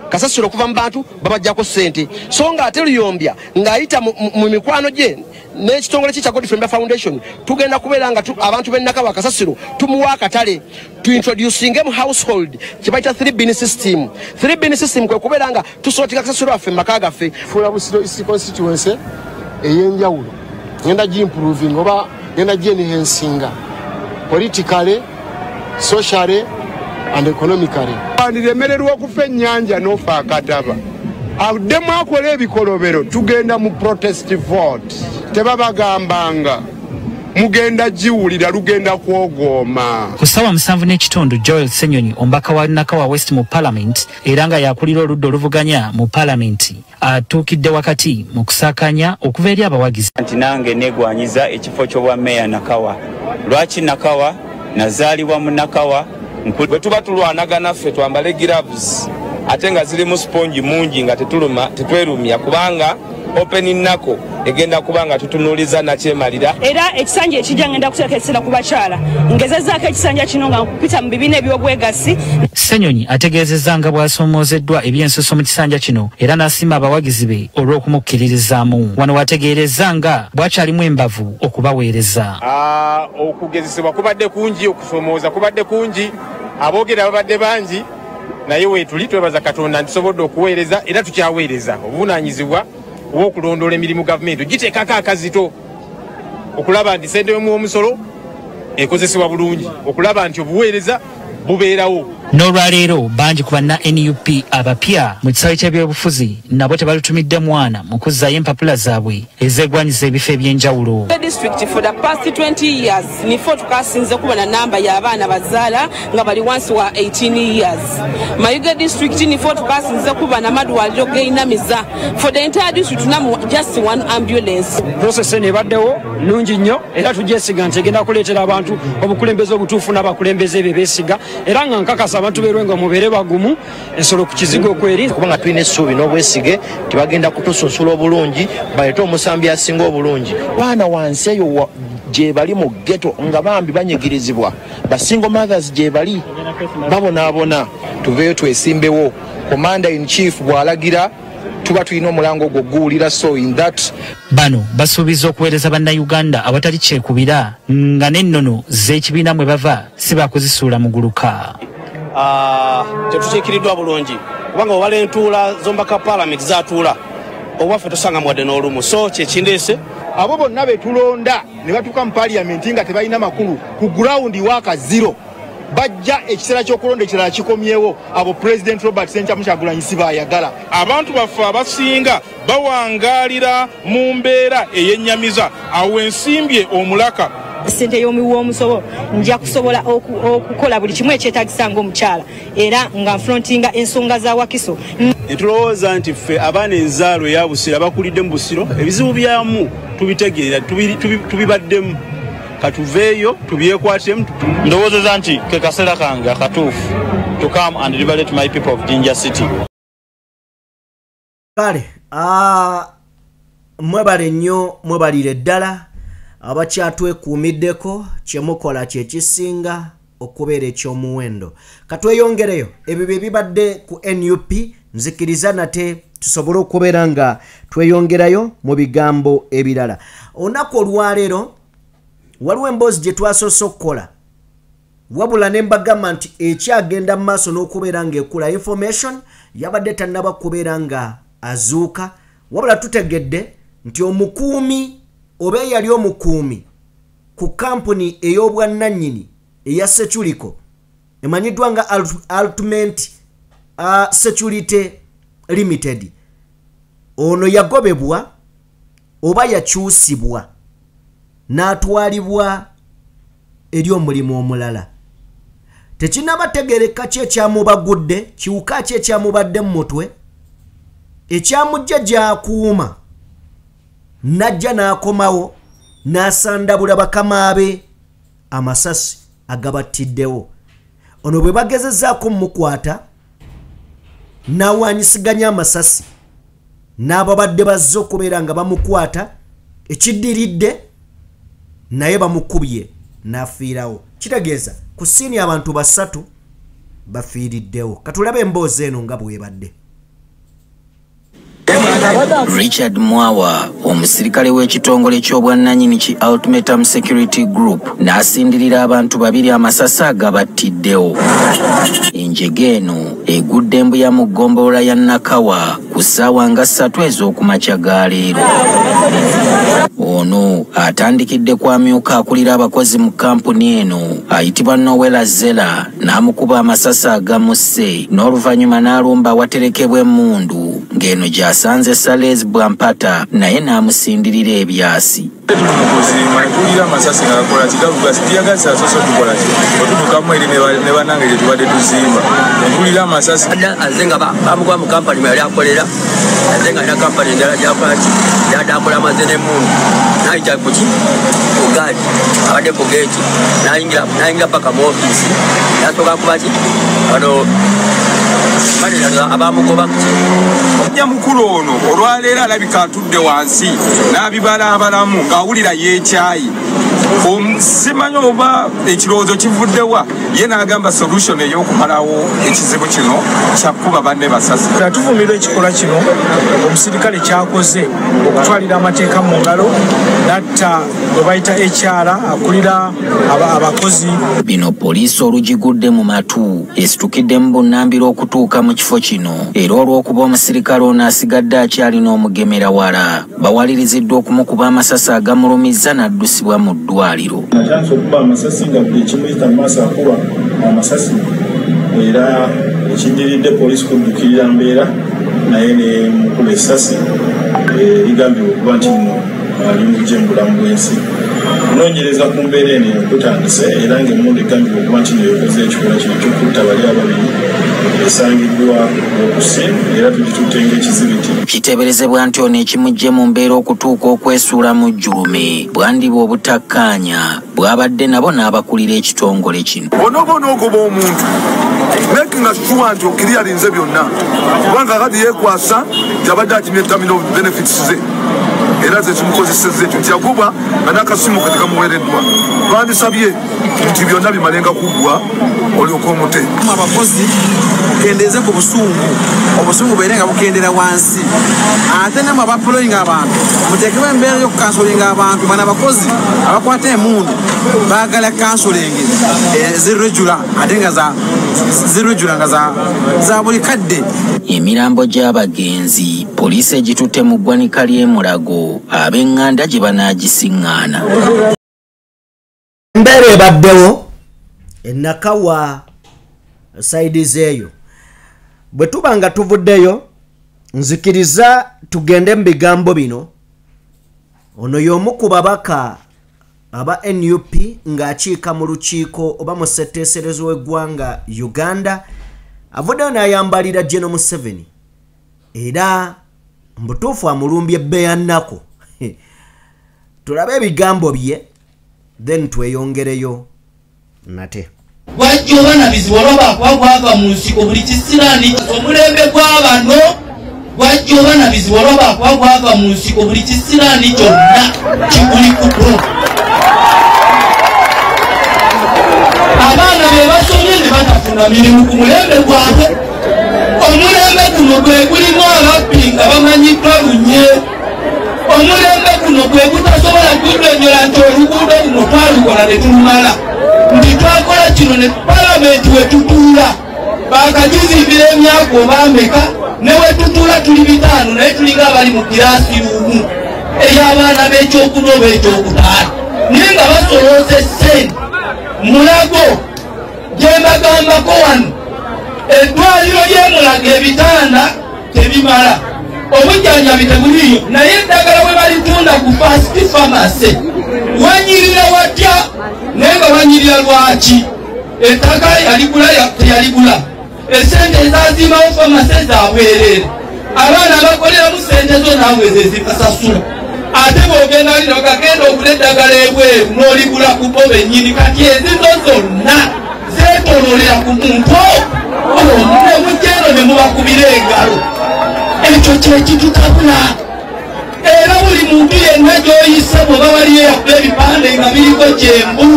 kasasiro okuva mu bantu babajjako ssente, so nga ate Luyombya ng'ayita mu mikwano gye n'ekitongole kye kya Godfrey Luyombya Foundation, tugenda kubeera nga abantu b'e Nakawa kasasiro tumuwa akatale, tuintroducinge mu household kye bayita 3 bin system. 3 bin system kwe kubeera nga tusootinga kasasiro waffe mu maka gaffe. Fuula Busiro East constituency ey'enjawulo ngenda giimproving oba ngenda gyenhensinga politically, socially and economically. Wandiremererwa okufa ennyanja n'ofa akataba, addemu akola ebikolobero, tugenda mu protest vote. Tebabagambanga mugenda giwulira, lugenda kwogooma. Ku ssaawa 7:30 Joel Ssenyonyi omubaka wa Nakawa West mu Parliament era nga yakulira oludda oluvuganya mu Parliament atuukidde wakati mu kusaakanya okuva eri abawagizi. Nti nange neegwanyiza ekifo ky'obwa meeya Nakawa. Lwaki Nakawa? Nazaalibwa mu Nakawa. Bwe tuba tulwanagana ffe twambale gloves ate nga zirimu sipongi mungi nga tetuluma tetwerumya, kubanga open nako egenda kubanga tutunuuliza nakyemalira. Era ekisanja ekijja ngenda kuteeka essira ku bakyala, ngezezzaako ekisanja kino nga nkupita mu bibiina eby'obwegassi. Ssenyonyi ategeezezza nga bw'asoomozeddwa ebyensusso mu kisanja kino era n'asiima abawagizi be olw'okumukkiririzaamu. Wano wategeerezza nga bw'akyalimu embavu okubaweereza. Okugezesebwa kubadde kungi, okusoomooza kubadde kungi, aboogera babadde bangi, naye weetuli twebaza Katonda nti tusobodde okuweereza era tukyaweereza. Obuvunaanyizibwa obw'okulondoola emirimu gavumenti giteekako akazito okulaba nti ssente y'omuwomusolo ekozesebwa bulungi, okulaba nti obuweereza bubeerawo. N'olwaleero bangi ku banna NUP abapya mu kisaawe ky'ebyobufuzi nabo tebalutumidde mwana mu kuzzaayo empapula zaabwe ezeegwanyiza ebifo eby'enjawulo. The district for the past 20 years nifo tukasinze kuba na namba y'abaana bazaala nga bali wansi wa 18 years. Mayuge district nifo tukasinze kuba na madwaliro geinamiza for the entire district tunamu just one ambulance. Process eno ebaddewo nnungi nnyo era tugyesiga nti egenda kuleetera abantu obukulembeze obutuufu n'abakulembeze be beesiga, era nga nkakasa abantu b'e mubeere bagumu ensolo ku kizigo kweri, kubanga tulina essuubi n'obwesige tebagenda kutusunsula obulungi, baleete omusambi asinga obulungi. Baana wansi eyo gye bali mu ghetto nga bambi banyigirizibwa, ba single mothers gye bali babonaabona. Tuveeyo twesimbewo, commander in chief bw'alagira tuba tulina omulango ogwo guwulira. So in that bano basuubiza okuweereza bannayuganda awatali kyekubira nga n'ennono z'ekibiina mwe bava si baakuzisuula muguluka. Tetukiikiriddwa bulungi kubanga obala entuula z'omubaka Parliament zatuula obwaffe tosanga muwadde n'olumu, so kyekindeese. Abo bonna be tulonda ne batuuka mu Parliament nga tebalina makulu ku ground waka zero, bajja ekiseera ky'okulonda ekirala kikomyewo. Abo President Robert Ssentamu Kyagulanyi si baayagala. Abantu baffe abasinga bawangaalira mu mbeera eyennyamiza, awo ensimbye omulaka. Ssente y'omuwi w'omusolo nja kusobola okukola buli kimu ekyetaagisa ng'omukyala era nga nfrontinga ensonga za Wakiso. Netulowooza nti ffe abaana enzaalo eya Busiro abakulidde mu Busiro ebizibu byamu tubitegeera, tubibaddemu, katuveeyo tubyekwatemu. Ndowoozeza nti ke kaseera kange akatuufu to come and liberate my people of Jinja City. Kale mwebale nnyo, mwebalire ddala abakyatwekuumiddeko, kyemukola kyekisinga okubeera ekyomuwendo. Katweyongereyo ebyo bye bibadde ku NUP, nzikiriza nate tusobole okubeera nga tweyongerayo mu bigambo ebirala. Olunaku olwaleero waliwo emboozi gye twasoose okukola, wabula ne mbagamba nti ekyagenda mu maaso n'okubeera ng'ekula information yabadde tannaba kubeera nga azuuka, wabula tutegedde nti omukuumi oba eyali omukuumi ku kampuni ey'obwannannyini eya Securico emanyiddwa nga Ultimate Security Limited, ono yagobebwa oba yakyusibwa n'atwalibwa eri omulimu omulala. Tekinnabategeereka ki ekyamubagudde, kiwuka ki ekyamubadde mu mutwe ekyamujja gy'akuuma, n'ajja n'akomawo n'asandabula bakama be amasasi agabattiddewo. Ono bwe bagezezzaako mmukwata n'awanyisiganya amasasi n'ababadde bazze okubeera nga bamukwata, ekiddiridde naye bamukubye n'afiirawo. Kitegeeza ku siini abantu 3 bafiiriddewo. Katulabe emboozi eno nga bw'ebadde. Richard Mwawa, omusirikale w'ekitongole ky'obwannannyini ki Ultimatum Security Group, n'asindirira abantu 2 amasasi agabattiddewo. Enjega eno egudde Mbuya mu ggombolola ya Nakawa ku ssaawa nga 3 ez'okumakya ga leero. Ono atandikidde kwamyuka akulira abakozi mu kampuni eno ayitibwa Noela Zella n'amukuba amasasi agamusse, n'oluvannyuma n'alumba awaterekebwa emmundu ng'eno gy'asanze Sales Bwampata naye n'amusindirira ebyasi. Mpulira amasasi nga gakola ki, gavuga tiyagasi asoose otukola ki, otutuukamu eri ne bannange gye tubadde tuzimba. Mpulira amasasi. Aze nga bamukuba mu kampani mwe yali akolera, aze nga alina kampani endala gy'akola ki, gy'adde akola amaze n'emmundu, n'ayita ku ki, ku gaadi, abadde ku geeti, n'ayingira paka mu ofiisi, n'asooka kuba ki, bano abamugoba ku ki. Mukulu ono olwaleero alabika atudde wansi n'abibalaabalamu ng'awulira yeekyayi. Simanyi oba ekirowoozo kivuddewa, ye n'agamba solution ey'okumalawo ekizibu kino kyakuba banne basasi. Tuvumirwa ekikolwa kino omusirikale kyakoze okutwalira amateeka mu ngalo n'atta gwe bayita HR akulira abakozi. Bino poliisi olugigudde mu matu esitukidde mu bunnambiro okutuuka mu kifo kino, era olw'okuba omusirikale ono asigadde akyalina omugemera wala, bawaliriziddwa okumukuba amasasi agamulumizza n'addusibwa mu ddwaliro. Atandise okuba amasasi nga buli ekimuyita mu maaso akuba amasasi, era ekiddiridde poliisi kuddukirira mbeera naye ne mukuba essasi ligambibwa okuba nti nno limugye mu bulamu bw'ensi. Okunoonyereza ku mbeera eno kutandise era ng'emmundu egambibwa okuba nti nno ekoze ekikolwa kino eky'okutta bali ababiri esangiddwa okusimu era tugitutte ng'ekizibiti. Kiteeberezebwa nti ono ekimuggye mu mbeera okutuuka okwesuula mu jjulume bwandiba obutakkaanya bw'abadde nabo n'abakulira ekitongole kino. Onooba onoogoba omuntu making sure nti okiriyalinze byonna, kubanga kati yeekwasa nti abadde akimye terminal benefits ze era ze kimukozesezza ekyo nti yagobwa nga n'akasimu kati kamuweereddwa. Bandisabye nti byonna bimalenga kuggwa olyoka omute. Abakozi mukendeeze ku busungu, obusungu bubeere nga bukendera wansi, ate namwe abapoloyinga abantu muteekewo embeera y'okukansolinga abantu. Bano abakozi abakwata emmundu baagala kansolingi zirejula ate nga zirejula nga za buli kadde. Emirambo gy'abagenzi poliisi egitutte mu ggwanika ly'e Mulago ab'eŋŋanda gye banaagisiŋŋaana. Embeera ebaddewo Nakawa saidi zeeyo. Bwe tuba nga tuvuddeyo, nzikiriza tugende mu bigambo bino. Ono y'omu ku babaka aba NUP ng'akiika mu lukiiko oba mu ssetteeserezo w'eggwanga Uganda, avuddeyo n'ayambalira General Museveni era mbutuufu amulumbye ebbeeya nnaku. Tulabe ebigambo bye then tweyongereyo nate. Wajja oba nabizibu olwaba kuba gwava mu nsiko buli kisiraani omulembe gw'abano. Wajja oba nabizibu olwaba kuba gwava mu nsiko buli kisiraani kyonna kiguli kuto. Abaana be basomye ne batafuna mirimu ku mulembe gwabwe. Omulembe guno gwe gulimu ababbi nga bamanyiddwa lunye. Omulembe guno gwe gutasobola kunyonnyola nti oluguudo luno twalukola ne tulumala, nti twakola kino ne palamenti we tutuula baakagizimbira emyaka oba ameka, ne we tutuula tuli 5 naye tulinga abali mu kiraasi lumu ey'abaana b'ekyokuna oba ekyokutaano, naye nga basolooza essente. Mulago gye mbagambako wano, eddwaliro ly'e Mulago ebitanda tebimala, obujjanjabi tebuliiyo, naye eddagala bwe balitunda ku fast pharmacy wanyirira watya, naye nga banyirira lwaki? Ettaka yaligula teyaligula, esente ezazimbawo famase zabwereere, abaana bakoleramu sente zo naawe ze zibasasula. Ate bw'ogenda lino kagenda ogula eddagala ebweru n'oligula ku bo bennyini. Kati ezizo zonna zeetooloolera ku muntu omu, ne mujja eno ne mubakubira engalo. Ekyo kye kitutabula. Era buli muntu yenna gy'oyise bw'oba waliyo eyakuba ebipande nga biriko kyembu,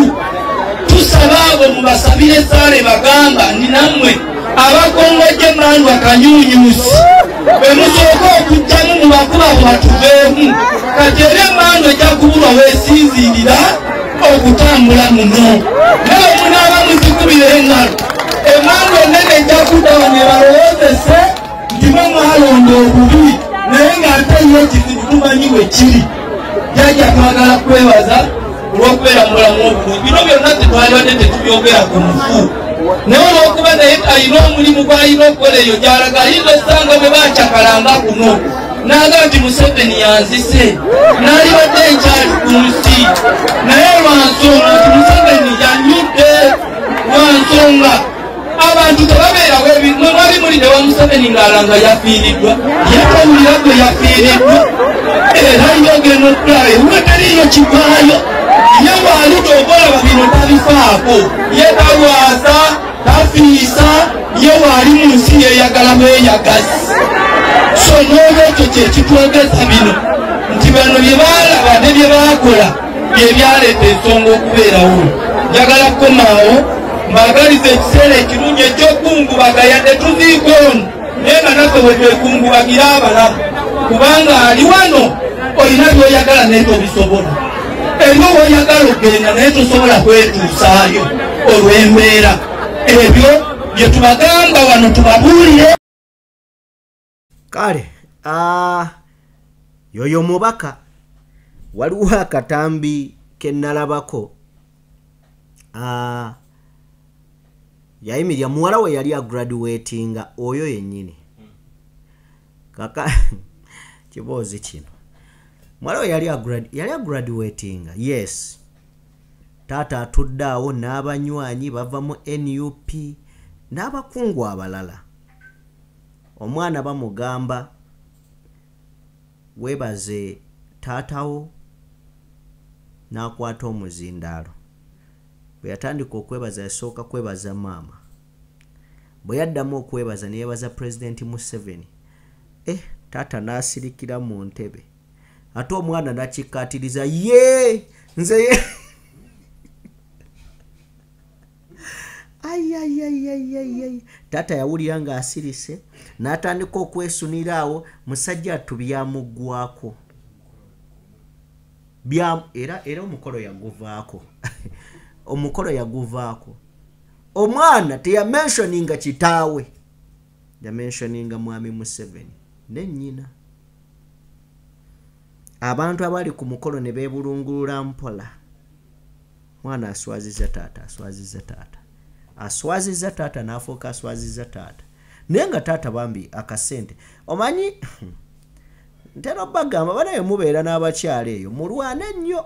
tusaba abo mubasabire essaala bagamba ni nammwe abakongojja emmandwa kanyuunyuusi bwe musooka okugjamu mubakuba abo batuveemu. Kati era emmandwa ejja kubulwa weesinziirira okutambula muno, naye munaaba muzikubira engalo emmandwa ennene ejja kudda wano ebalowoozese nti mwe mwalonda obubi, naye ng'ate ye ekizibu tumanyi we kiri. Jjajja twagala kwebaza olw'okubeera mu bulamu obulungi. Bino byonna tetwalibadde tetubyogera ku mufu, naye olw'okuba naye alina omulimu gw'alina okukola eyo gy'alaga, ayinza osanga bwe baacakalanga kuno n'agamba nti Museveni yanzise, n'alibadde nkyali ku nsi, naye lwa nsonga nti Museveni yanyudde, lwa nsonga abantu tebabeerawo. Mwe mwali mulidde wa Museveni ng'alanga yafiiriddwa, ye towulira gwe yafiiriddwa, era yogenda okulaba ewuwe teriiyo kivaayo. Ye bw'aludde okulaba bino tabifaako, ye talwaza, tafiisa, ye waali mu nsi yeeyagala bweyagazi. So n'olwekyo kye kitwogeza bino nti bano bye baalaba ne bye baakola bye byaleeta ensonga okubeerawo. Njagala kukomaawo mbaagaliza ekiseera ekirungi eky'okungubaga, yadde tuziika ono naye nga naffe bwe twekungubagira abalamu, kubanga ali wano olina by'oyagala naye tobisobola, eriwo w'oyagala okugenda naye tosobola kwetuusaayo olw'embeera. Ebyo bye tubagamba wano tubabuulire. Kale yoyo mubaka. Waliwo akatambi ke nalabako, yayimirira muwala we yali agraduatinga oyo yennyini. Kaka kiboozi kino, muwala we yali agraduatinga, yes. Taata atudde awo n'abanywanyi bava mu NUP n'abakungu abalala. Omwana bamugamba weebaze taatawo, n'akwata omuzindaalo. Bwe yatandika okwebaza yasooka kwebaza maama, bwe yaddamu okwebaza ne yeebaza Pulezidenti Museveni. Taata n'asirikira mu ntebe, ate omwana n'akikkaatiriza, ye nze ye ayayayayayay. Taata yawulira ng'asirise n'atandika okwesunira awo, musajja attu byamuggwako. Era omukolo yaguvaako. Omukolo yaguvaako. Omwana teyamentioninga kitaawe, yamentioninga mwami Museveni ne nnyina. Abantu abali ku mukolo ne beebulungulula mpola. Mwana aswaziza taata, aswaziza taata, aswaziza taata, n'afuuka aswaziza taata. Naye nga taata bambi akasente omanyi, ntera bagamba banaye mubeera n'abakyala eyo mulwane nnyo.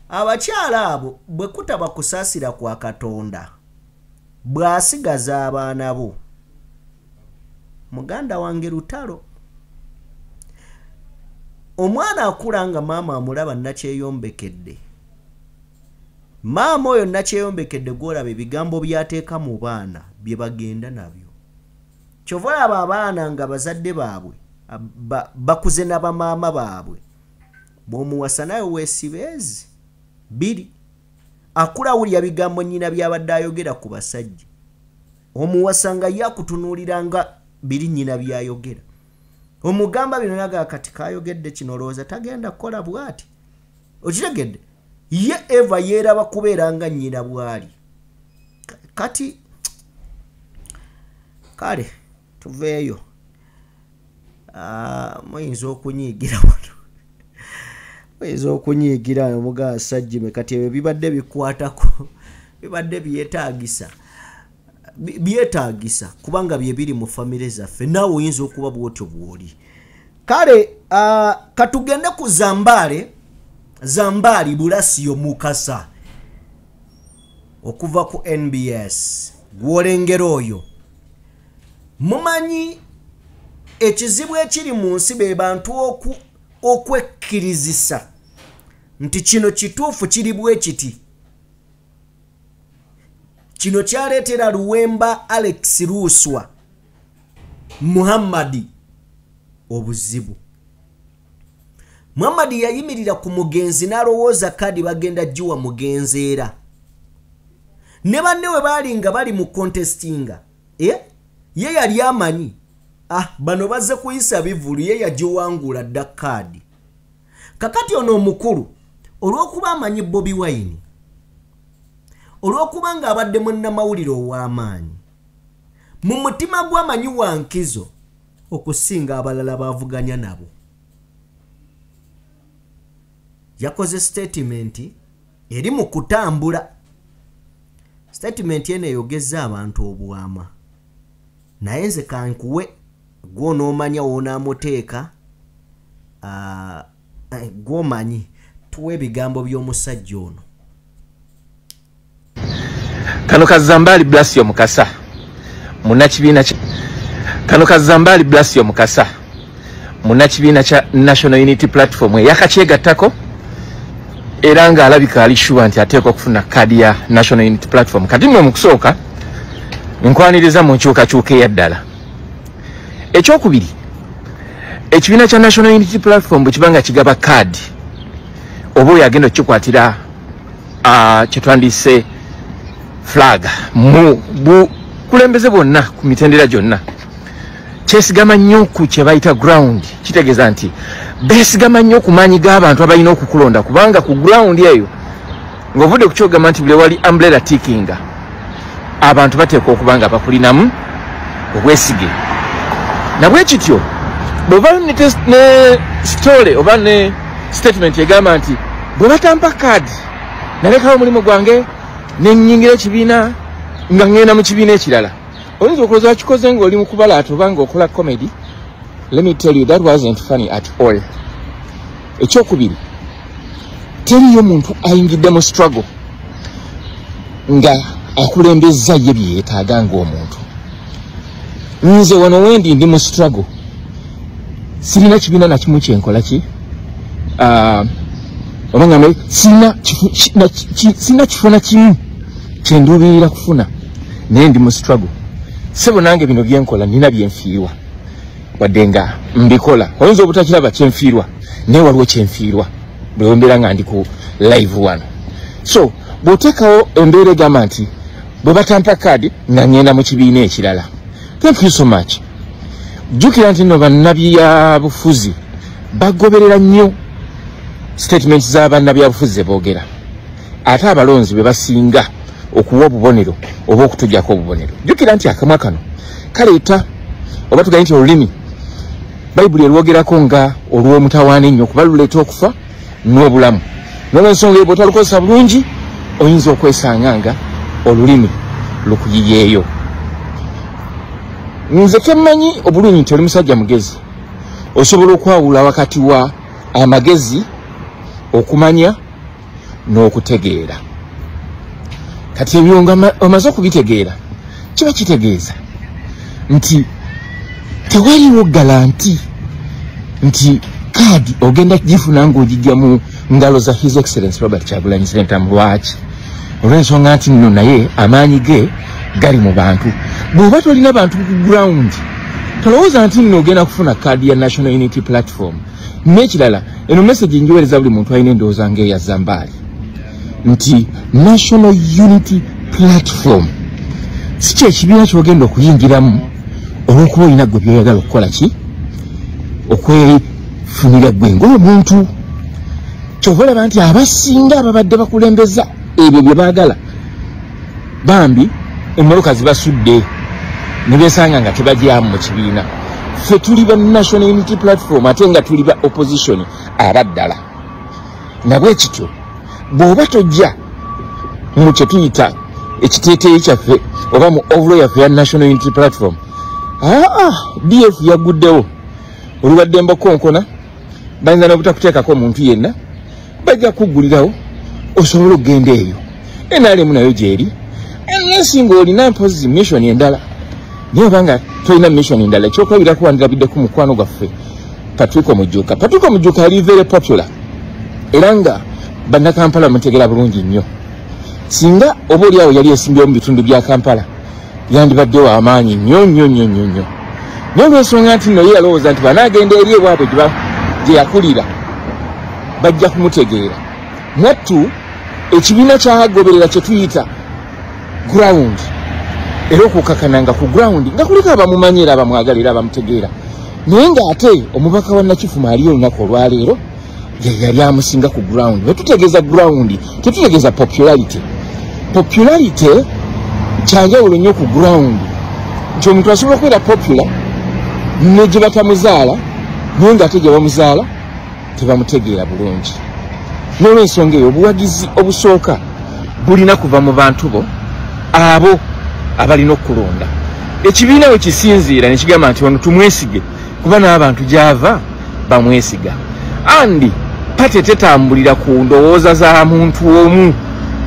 Abakyala abo bwe kutaba kusaasira kwa Katonda, bw'asigaza abaana bo, muganda wange lutalo. Omwana akula nga maama amulaba nakyeyombekedde. Maama oyo nakyeyombekedde gw'olaba ebigambo by'ateeka mu baana bye bagenda nabyo. Kyova olaba abaana nga bazadde baabwe bakuze n'abamaama baabwe, bw'omuwasa naye weesibeezi biri akula awulira bigambo nnyina by'abadde ayogera ku basajja. Omuwasa nga ye akutunuulira nga biri nnyina by'ayogera. Omugamba bino naga kati kayogedde kino, olowooza tagenda kukola bw'ati. Okitegedde? Ye Eva yeeraba kubeera nga nnyina bw'ali. Kati kale tuveeyo. Muyinza okunyiigira wano, muyinza okunyiigira omugaa Sajjime. Kati ebyo bibadde bikwatako, bibadde byetaagisa, byetaagisa kubanga bye biri mu famire zaffe. Naawe oyinza okuba bw'otyo bw'oli. Kale katugende ku Zambaali Bulasiyo Mukasa. okuva ku NBS gwolengera oyo. Mumanyi ekizibu ekiri mu nsi be bantu okwekkirizisa nti kino kituufu kiri bwe kiti. Kino kyaleetera Luwemba Alex Luswa Muhammadi obuzibu. Muhammadi yayimirira ku mugenzi n'alowooza kadi bagenda giwa mugenzi era. Ne banne we baali nga bali mu contestinga. Ye yali amanyi. Bano bazze kuyisa bivulu ye yagiwangula dda kaadi. Kakati ono omukulu olw'okuba amanyi Bobi Wine, olw'okuba ng'abadde munnamawulire ow'amaanyi, mu mutima gw'amanyi wa nkizo okusinga abalala baavuganya nabo, yakoze statement eri mu kutambula. Statement eno eyogeza abantu obwama, naye nze kankuwe gw'onoomanya w'onaamuteeka, gw'omanyi tuwe ebigambo by'omusajja ono. Kano Kazambali Blasio Mukasa munnakibiina kano Kazambali Blasio Mukasa munnakibiina kya National Unity Platform yakakyegattako era nga alabika ali sure nti ateekwa okufuna kaadi ya National Unity Platform. Kati nno mu kusooka nkwaniriza mu nkyukakyuka eyaddala. Ekyokubiri, ekibiina kya National Unity Platform bwe kiba nga kigaba kaadi, oba oyo agenda okukikwatira kyetwandiise flag mu bukulembeze bwonna ku mitendera gyonna, kyesigama nnyo ku kye bayita ground. Kitegeeza nti beesigama nnyo ku maanyi g'abantu abalina okukulonda, kubanga ku ground eyo ng'ovudde ku kyogamba nti buli wali umbrella tickinga, abantu bateekwa okuba nga bakulinamu obwesige. Nabwe kityo bw'oba ne story oba ne statement egamba nti bwe batampa kaadi nalekawo omulimu gwange nennyingira ekibiina nga ŋŋenda mu kibiina ekirala, oyinza okulowooza wakikoze ng'oli mu kubalaata oba ng'okola comedy. Let me tell you, that wasn't funny at all. Ekyokubiri, teriyo muntu ayingidde mu struggle nga akulembeza ye bye yeetaaga ng'omuntu. Nze wano wendi ndi mu struggle, sirina kibiina na kimu kyenkola ki oba ngambe sirina kifo na kimu kyenduubirira kufuna, naye ndi mu struggle. Sebo nange bino byenkola nina byenfiirwa, wadde nga mbikola. Oyinza obutakiraba kyenfiirwa, naye waliwo kyenfiirwa bwe mbeera nga ndi ku live wano. So bw'oteekawo embeera egamba nti bwe batampa kaadi nga ŋŋenda mu kibiina ekirala, thank you so much. Jjukira nti nno bannabyabufuzi bagoberera nnyo statements za bannabyabufuzi ze boogera, ate abalonzi be basinga okuwa obubonero oba okutujjako obubonero. Jjukira nti akamwa kano kaleeta, oba tugambe nti olulimi Bayibuli erwogerako nga olw'omutawaana ennyo, kuba luleeta okufa n'obulamu. N'olwensonga eyo bw'otalukozesa bulungi oyinza okwesanga nga olulimi lukuyiyeeyo. Nze kemmanyi obulungi nti oli musajja mugezi, osobola okwawula wakati wa amagezi, okumanya n'okutegeera. Kati ebyo nga omaze okubitegeera, kiba kitegeeza nti tewaliwo galanti nti kaadi ogenda gifuna ng'ogijja mu ngalo za His Excellency Robert Kyagulanyi Ssentamu. Lwaki? Olw'ensonga nti nno naye amaanyi ge gali mu bantu. Bw'oba tolina bantu ku ground, tolowooza nti nno ogenda kufuna kaadi ya National Unity Platform. N'ekirala, eno message njiweereza buli muntu alina endowooza ng'eya Zambaali nti National Unity Platform si kyekibiina ky'ogenda okuyingiramu olw'okuba olina gwe by'oyagala okukola ki, okwefunira gwe ng'omuntu. Kyova olaba nti abasinga ababadde bakulembeza ebyo bye baagala bambi emmotoka zibasudde ne beesanga nga tebagyamu mu kibiina. Ffe tuli ba National Unity Platform ate nga tuli ba opposition abaddala. Nabwe kityo bw'oba tojja mu kye tuyita ekiteeteeyi kyaffe oba mu overall yaffe ya National Unity Platform, DF yaguddewo olubadde mbakonkona, bayinza n'obutakuteekako omuntu yenna, bajja kuggulirawo osobola okugenda eyo. NRM nayo gyeri, unless ng'olina mpozi mission endala. Naye obanga tolina mission endala, ekyokulabirako wandirabiddeko mukwano gwaffe Patrick Omujuka. Patrick Omujuka ali very popular era nga bannakampala bamutegeera bulungi nnyo. Singa oba oli awo yali esimbyewo mu bitundu bya Kampala, yandibaddewo amaanyi nnyo nnyo nnyo nnyo nnyo. Naye olw'ensonga nti nno ye yalowooza nti banaagenda eri ewaabwe gye yakulira bajja kumutegeera. Mwattu ekibiina kyagoberera kye tuyita ground, era okukakananga ku ground nga kuliko abamumanyi era abamwagala era abamutegeera. Naye ng'ate omubaka wa Nakifuma aliyo olunaku olwaleero ye yali amusinga ku ground. Bwe tutegeeza ground, tetutegeeza popularity. Popularity kyanjawulo nnyo ku ground, nti omuntu asobola okubeera popular ne gye batamuzaala, naye ng'ate gye bamuzaala tebamutegeera bulungi. N'olwensonga eyo obuwagizi obusooka bulina kuva mu bantu bo abo abalina okulonda. Ekibiina we kisinziira ne kigamba nti ono tumwesige kuba n'abantu gy'ava bamwesiga. Andi pate tetambulira ku ndowooza za muntu omu,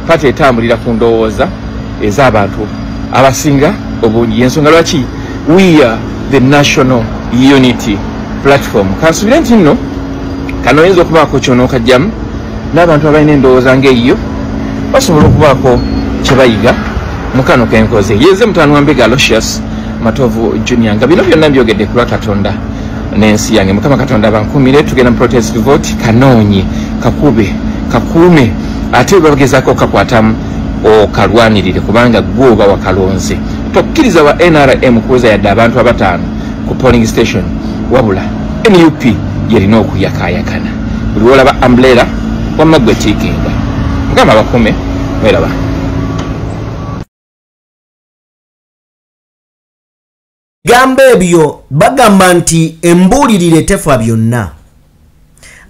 pate etambulira ku ndowooza ez'abantu abasinga obungi. Ensonga lwaki we are the National Unity Platform. Kansubire nti nno kano oyinza okubaako ky'onookajjamu n'abantu abalina endowooza ng'eyo basobola okubaako kye bayiga mu kano kenkoze. Yenze mutaano wa Mbega Aloysius Matovu Junior, nga bino byonna mbyogedde ku lwa Katonda n'ensi yange. Mukama Katonda bankuumire. Tugenda mu protest vote, kanoonye, kakube, kakuume, ate bwe bagezaako okakwatamu okalwanirire, kubanga gwe oba wakalonze. Tokkiriza wa NRM kuweza yadde abantu abataano ku polling station, wabula NUP yerina okuyakaayakana. Buli lw'olaba umbrella wamma gwe tiikinga. Mukama bakuume, mweraba. Gamba ebyo bagamba nti embuulirire tefa byonna.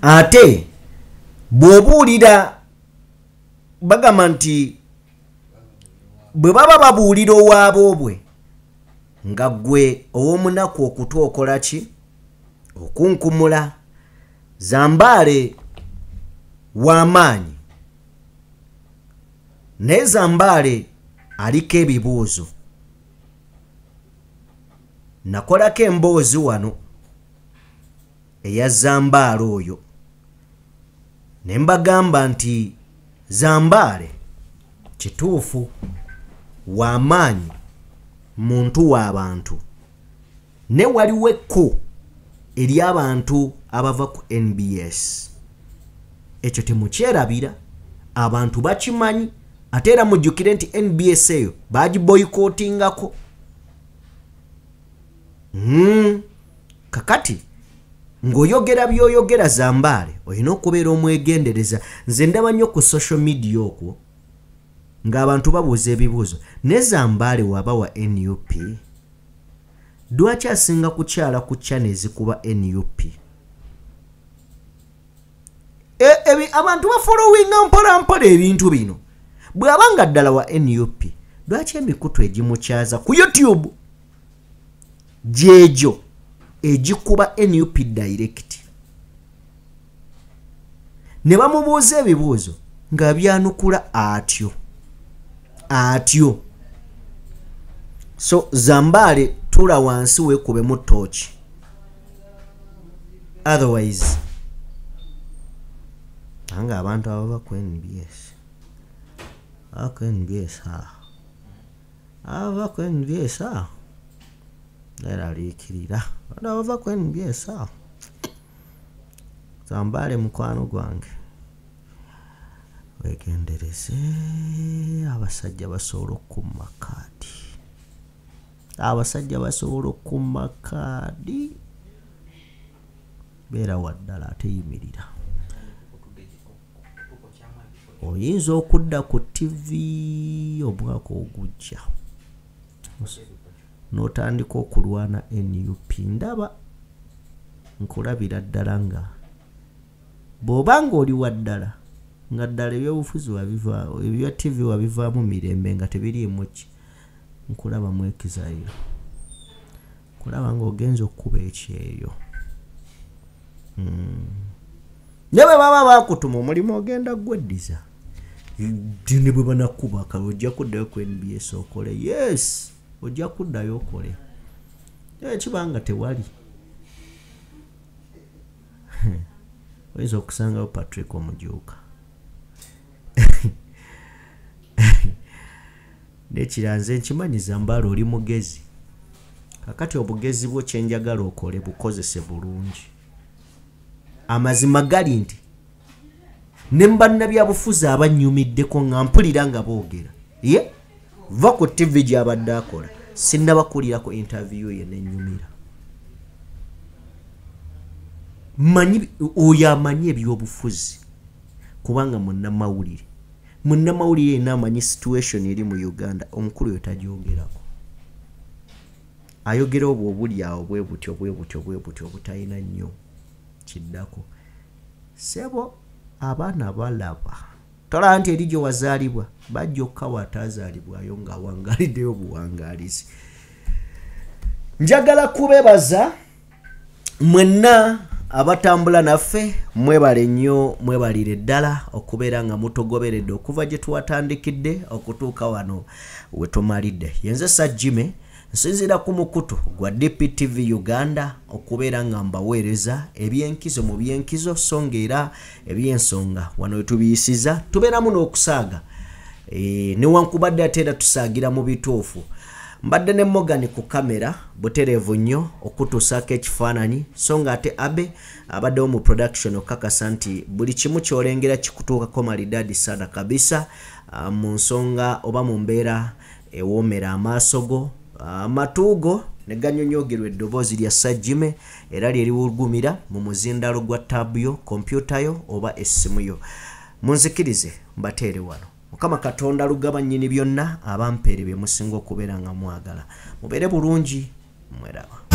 Ate bw'obuulira bagamba nti bwe baba babuulira owaboobwe nga ggwe ow'omunaku okutu okola ki? Okunkumula. Zambaale w'amaanyi, naye Zambaale aliko ebibuuzo. Nakolako emboozi wano eya Zambaale oyo ne mbagamba nti Zambaale kituufu w'amaanyi, muntu w'abantu, ne waliwo ekko eri abantu abava ku NBS. Ekyo temukyerabira, abantu bakimanyi. Ate era mujjukire nti NBS eyo bagiboyikootingako. Kakati ng'oyogera by'oyogera Zambaale olina okubeera omwegendereza. Nze ndaba nnyo ku social media okwo ng'abantu babuuza ebibuuzo, ne Zambaale waba wa NUP lwaki asinga kukyala ku channel ezikuba NUP? Abantu bafollowinga mpola mpola ebintu bino. Bw'abanga ddala wa NUP, lwaki emikutu egimukyaza ku YouTube gyegyo egikuba NUP direct? Ne bamubuuza ebibuuzo nga byanukula atyo atyo. So Zambaale tula wansi weekubemu ttooki, otherwise anga abantu abava ku NBS, ku NBS abava ku NBS eraliikirira abantu abava ku NBS. Zambaale mukwano gwange wegendereze, abasajja basobola okumma kaadi, abasajja basobola okumma kaadi. Beera waddala ate yimirira. Oyinza okudda ku TV omwaka ogujja n'otandika okulwana NUP. Ndaba nkulabira ddala nga bw'obanga oli waddala nga ddala ebyobufuzi wabivaawo, ebya TV wabivaamu mirembe nga tebiriimu ki, nkulaba mu exile, nkulaba ng'ogenza okkuba ekyeyo. Ne bwe baba baakutuma omulimu ogenda gweddiza. Ne bwe banakuba akalulu ojja kuddayo ku NBS okole. Yes, ojja kuddayo okole. Kibanga tewali. Oyinza okusangawo Patrick Omujuuka. Nekira nze nkimanyi Zambaala oli mugezi. Kakati obugezi bwo kyenjagala okole bukozese bulungi. Amazima gali nti ne bannabyabufuzi abannyumiddeko nga mpulira nga boogera. Ye va ku TV gy'abadde akola sinnabakulirako interview ye nennyumira. Manyi oyo amanyi ebyobufuzi kubanga munnamawulire. Munnamawulire yenna amanyi situation eri mu Uganda omukulu oyo tagyogerako. Ayogera obwo obuli awo bwe butyo bwe butyo bwe butyo obutalina nnyo kiddako. Ssebo abaana balaba. Tolaba nti eri gye wazaalibwa bajja okkawa ataazaalibwayo ng'awangaliddeyo obuwangaalizi. Njagala kubebaza mwenna abatambula naffe, mwebale nnyo, mwebalire ddala okubeera nga mutogoberedde okuva gye twatandikidde okutuuka wano we tumalidde. Yenze Sir Jimmy, nsinziira ku mukutu gwa DPTV Uganda okubeera nga mbaweereza ebyenkizo mu byenkizo, so ng'era ebyensonga wano we tubiyisiza tubeeramu n'okusaaga. Newankubadde ate era tusaagira mu bituufu. Mbadde ne Morgan ku kamera butereevu nnyo okutuusaako ekifaananyi, so ng'ate Abe abaddewo mu production okakasa nti buli kimu ky'olengera kikutuukako malidaadi sana kabisa, mu nsonga oba mu mbeera ewoomera amaaso go, amatu go ne ganyonyogerwa eddoboozi lya Sir Jimmy era lye liwugumira mu muzindaalo gwa taabu yo, kompyuta yo oba essimu yo. Munzikirize mbateere wano. Mukama Katonda lugaba nnyini byonna abampeere bye musinga okubeera nga mwagala. Mubeere bulungi, mweraba.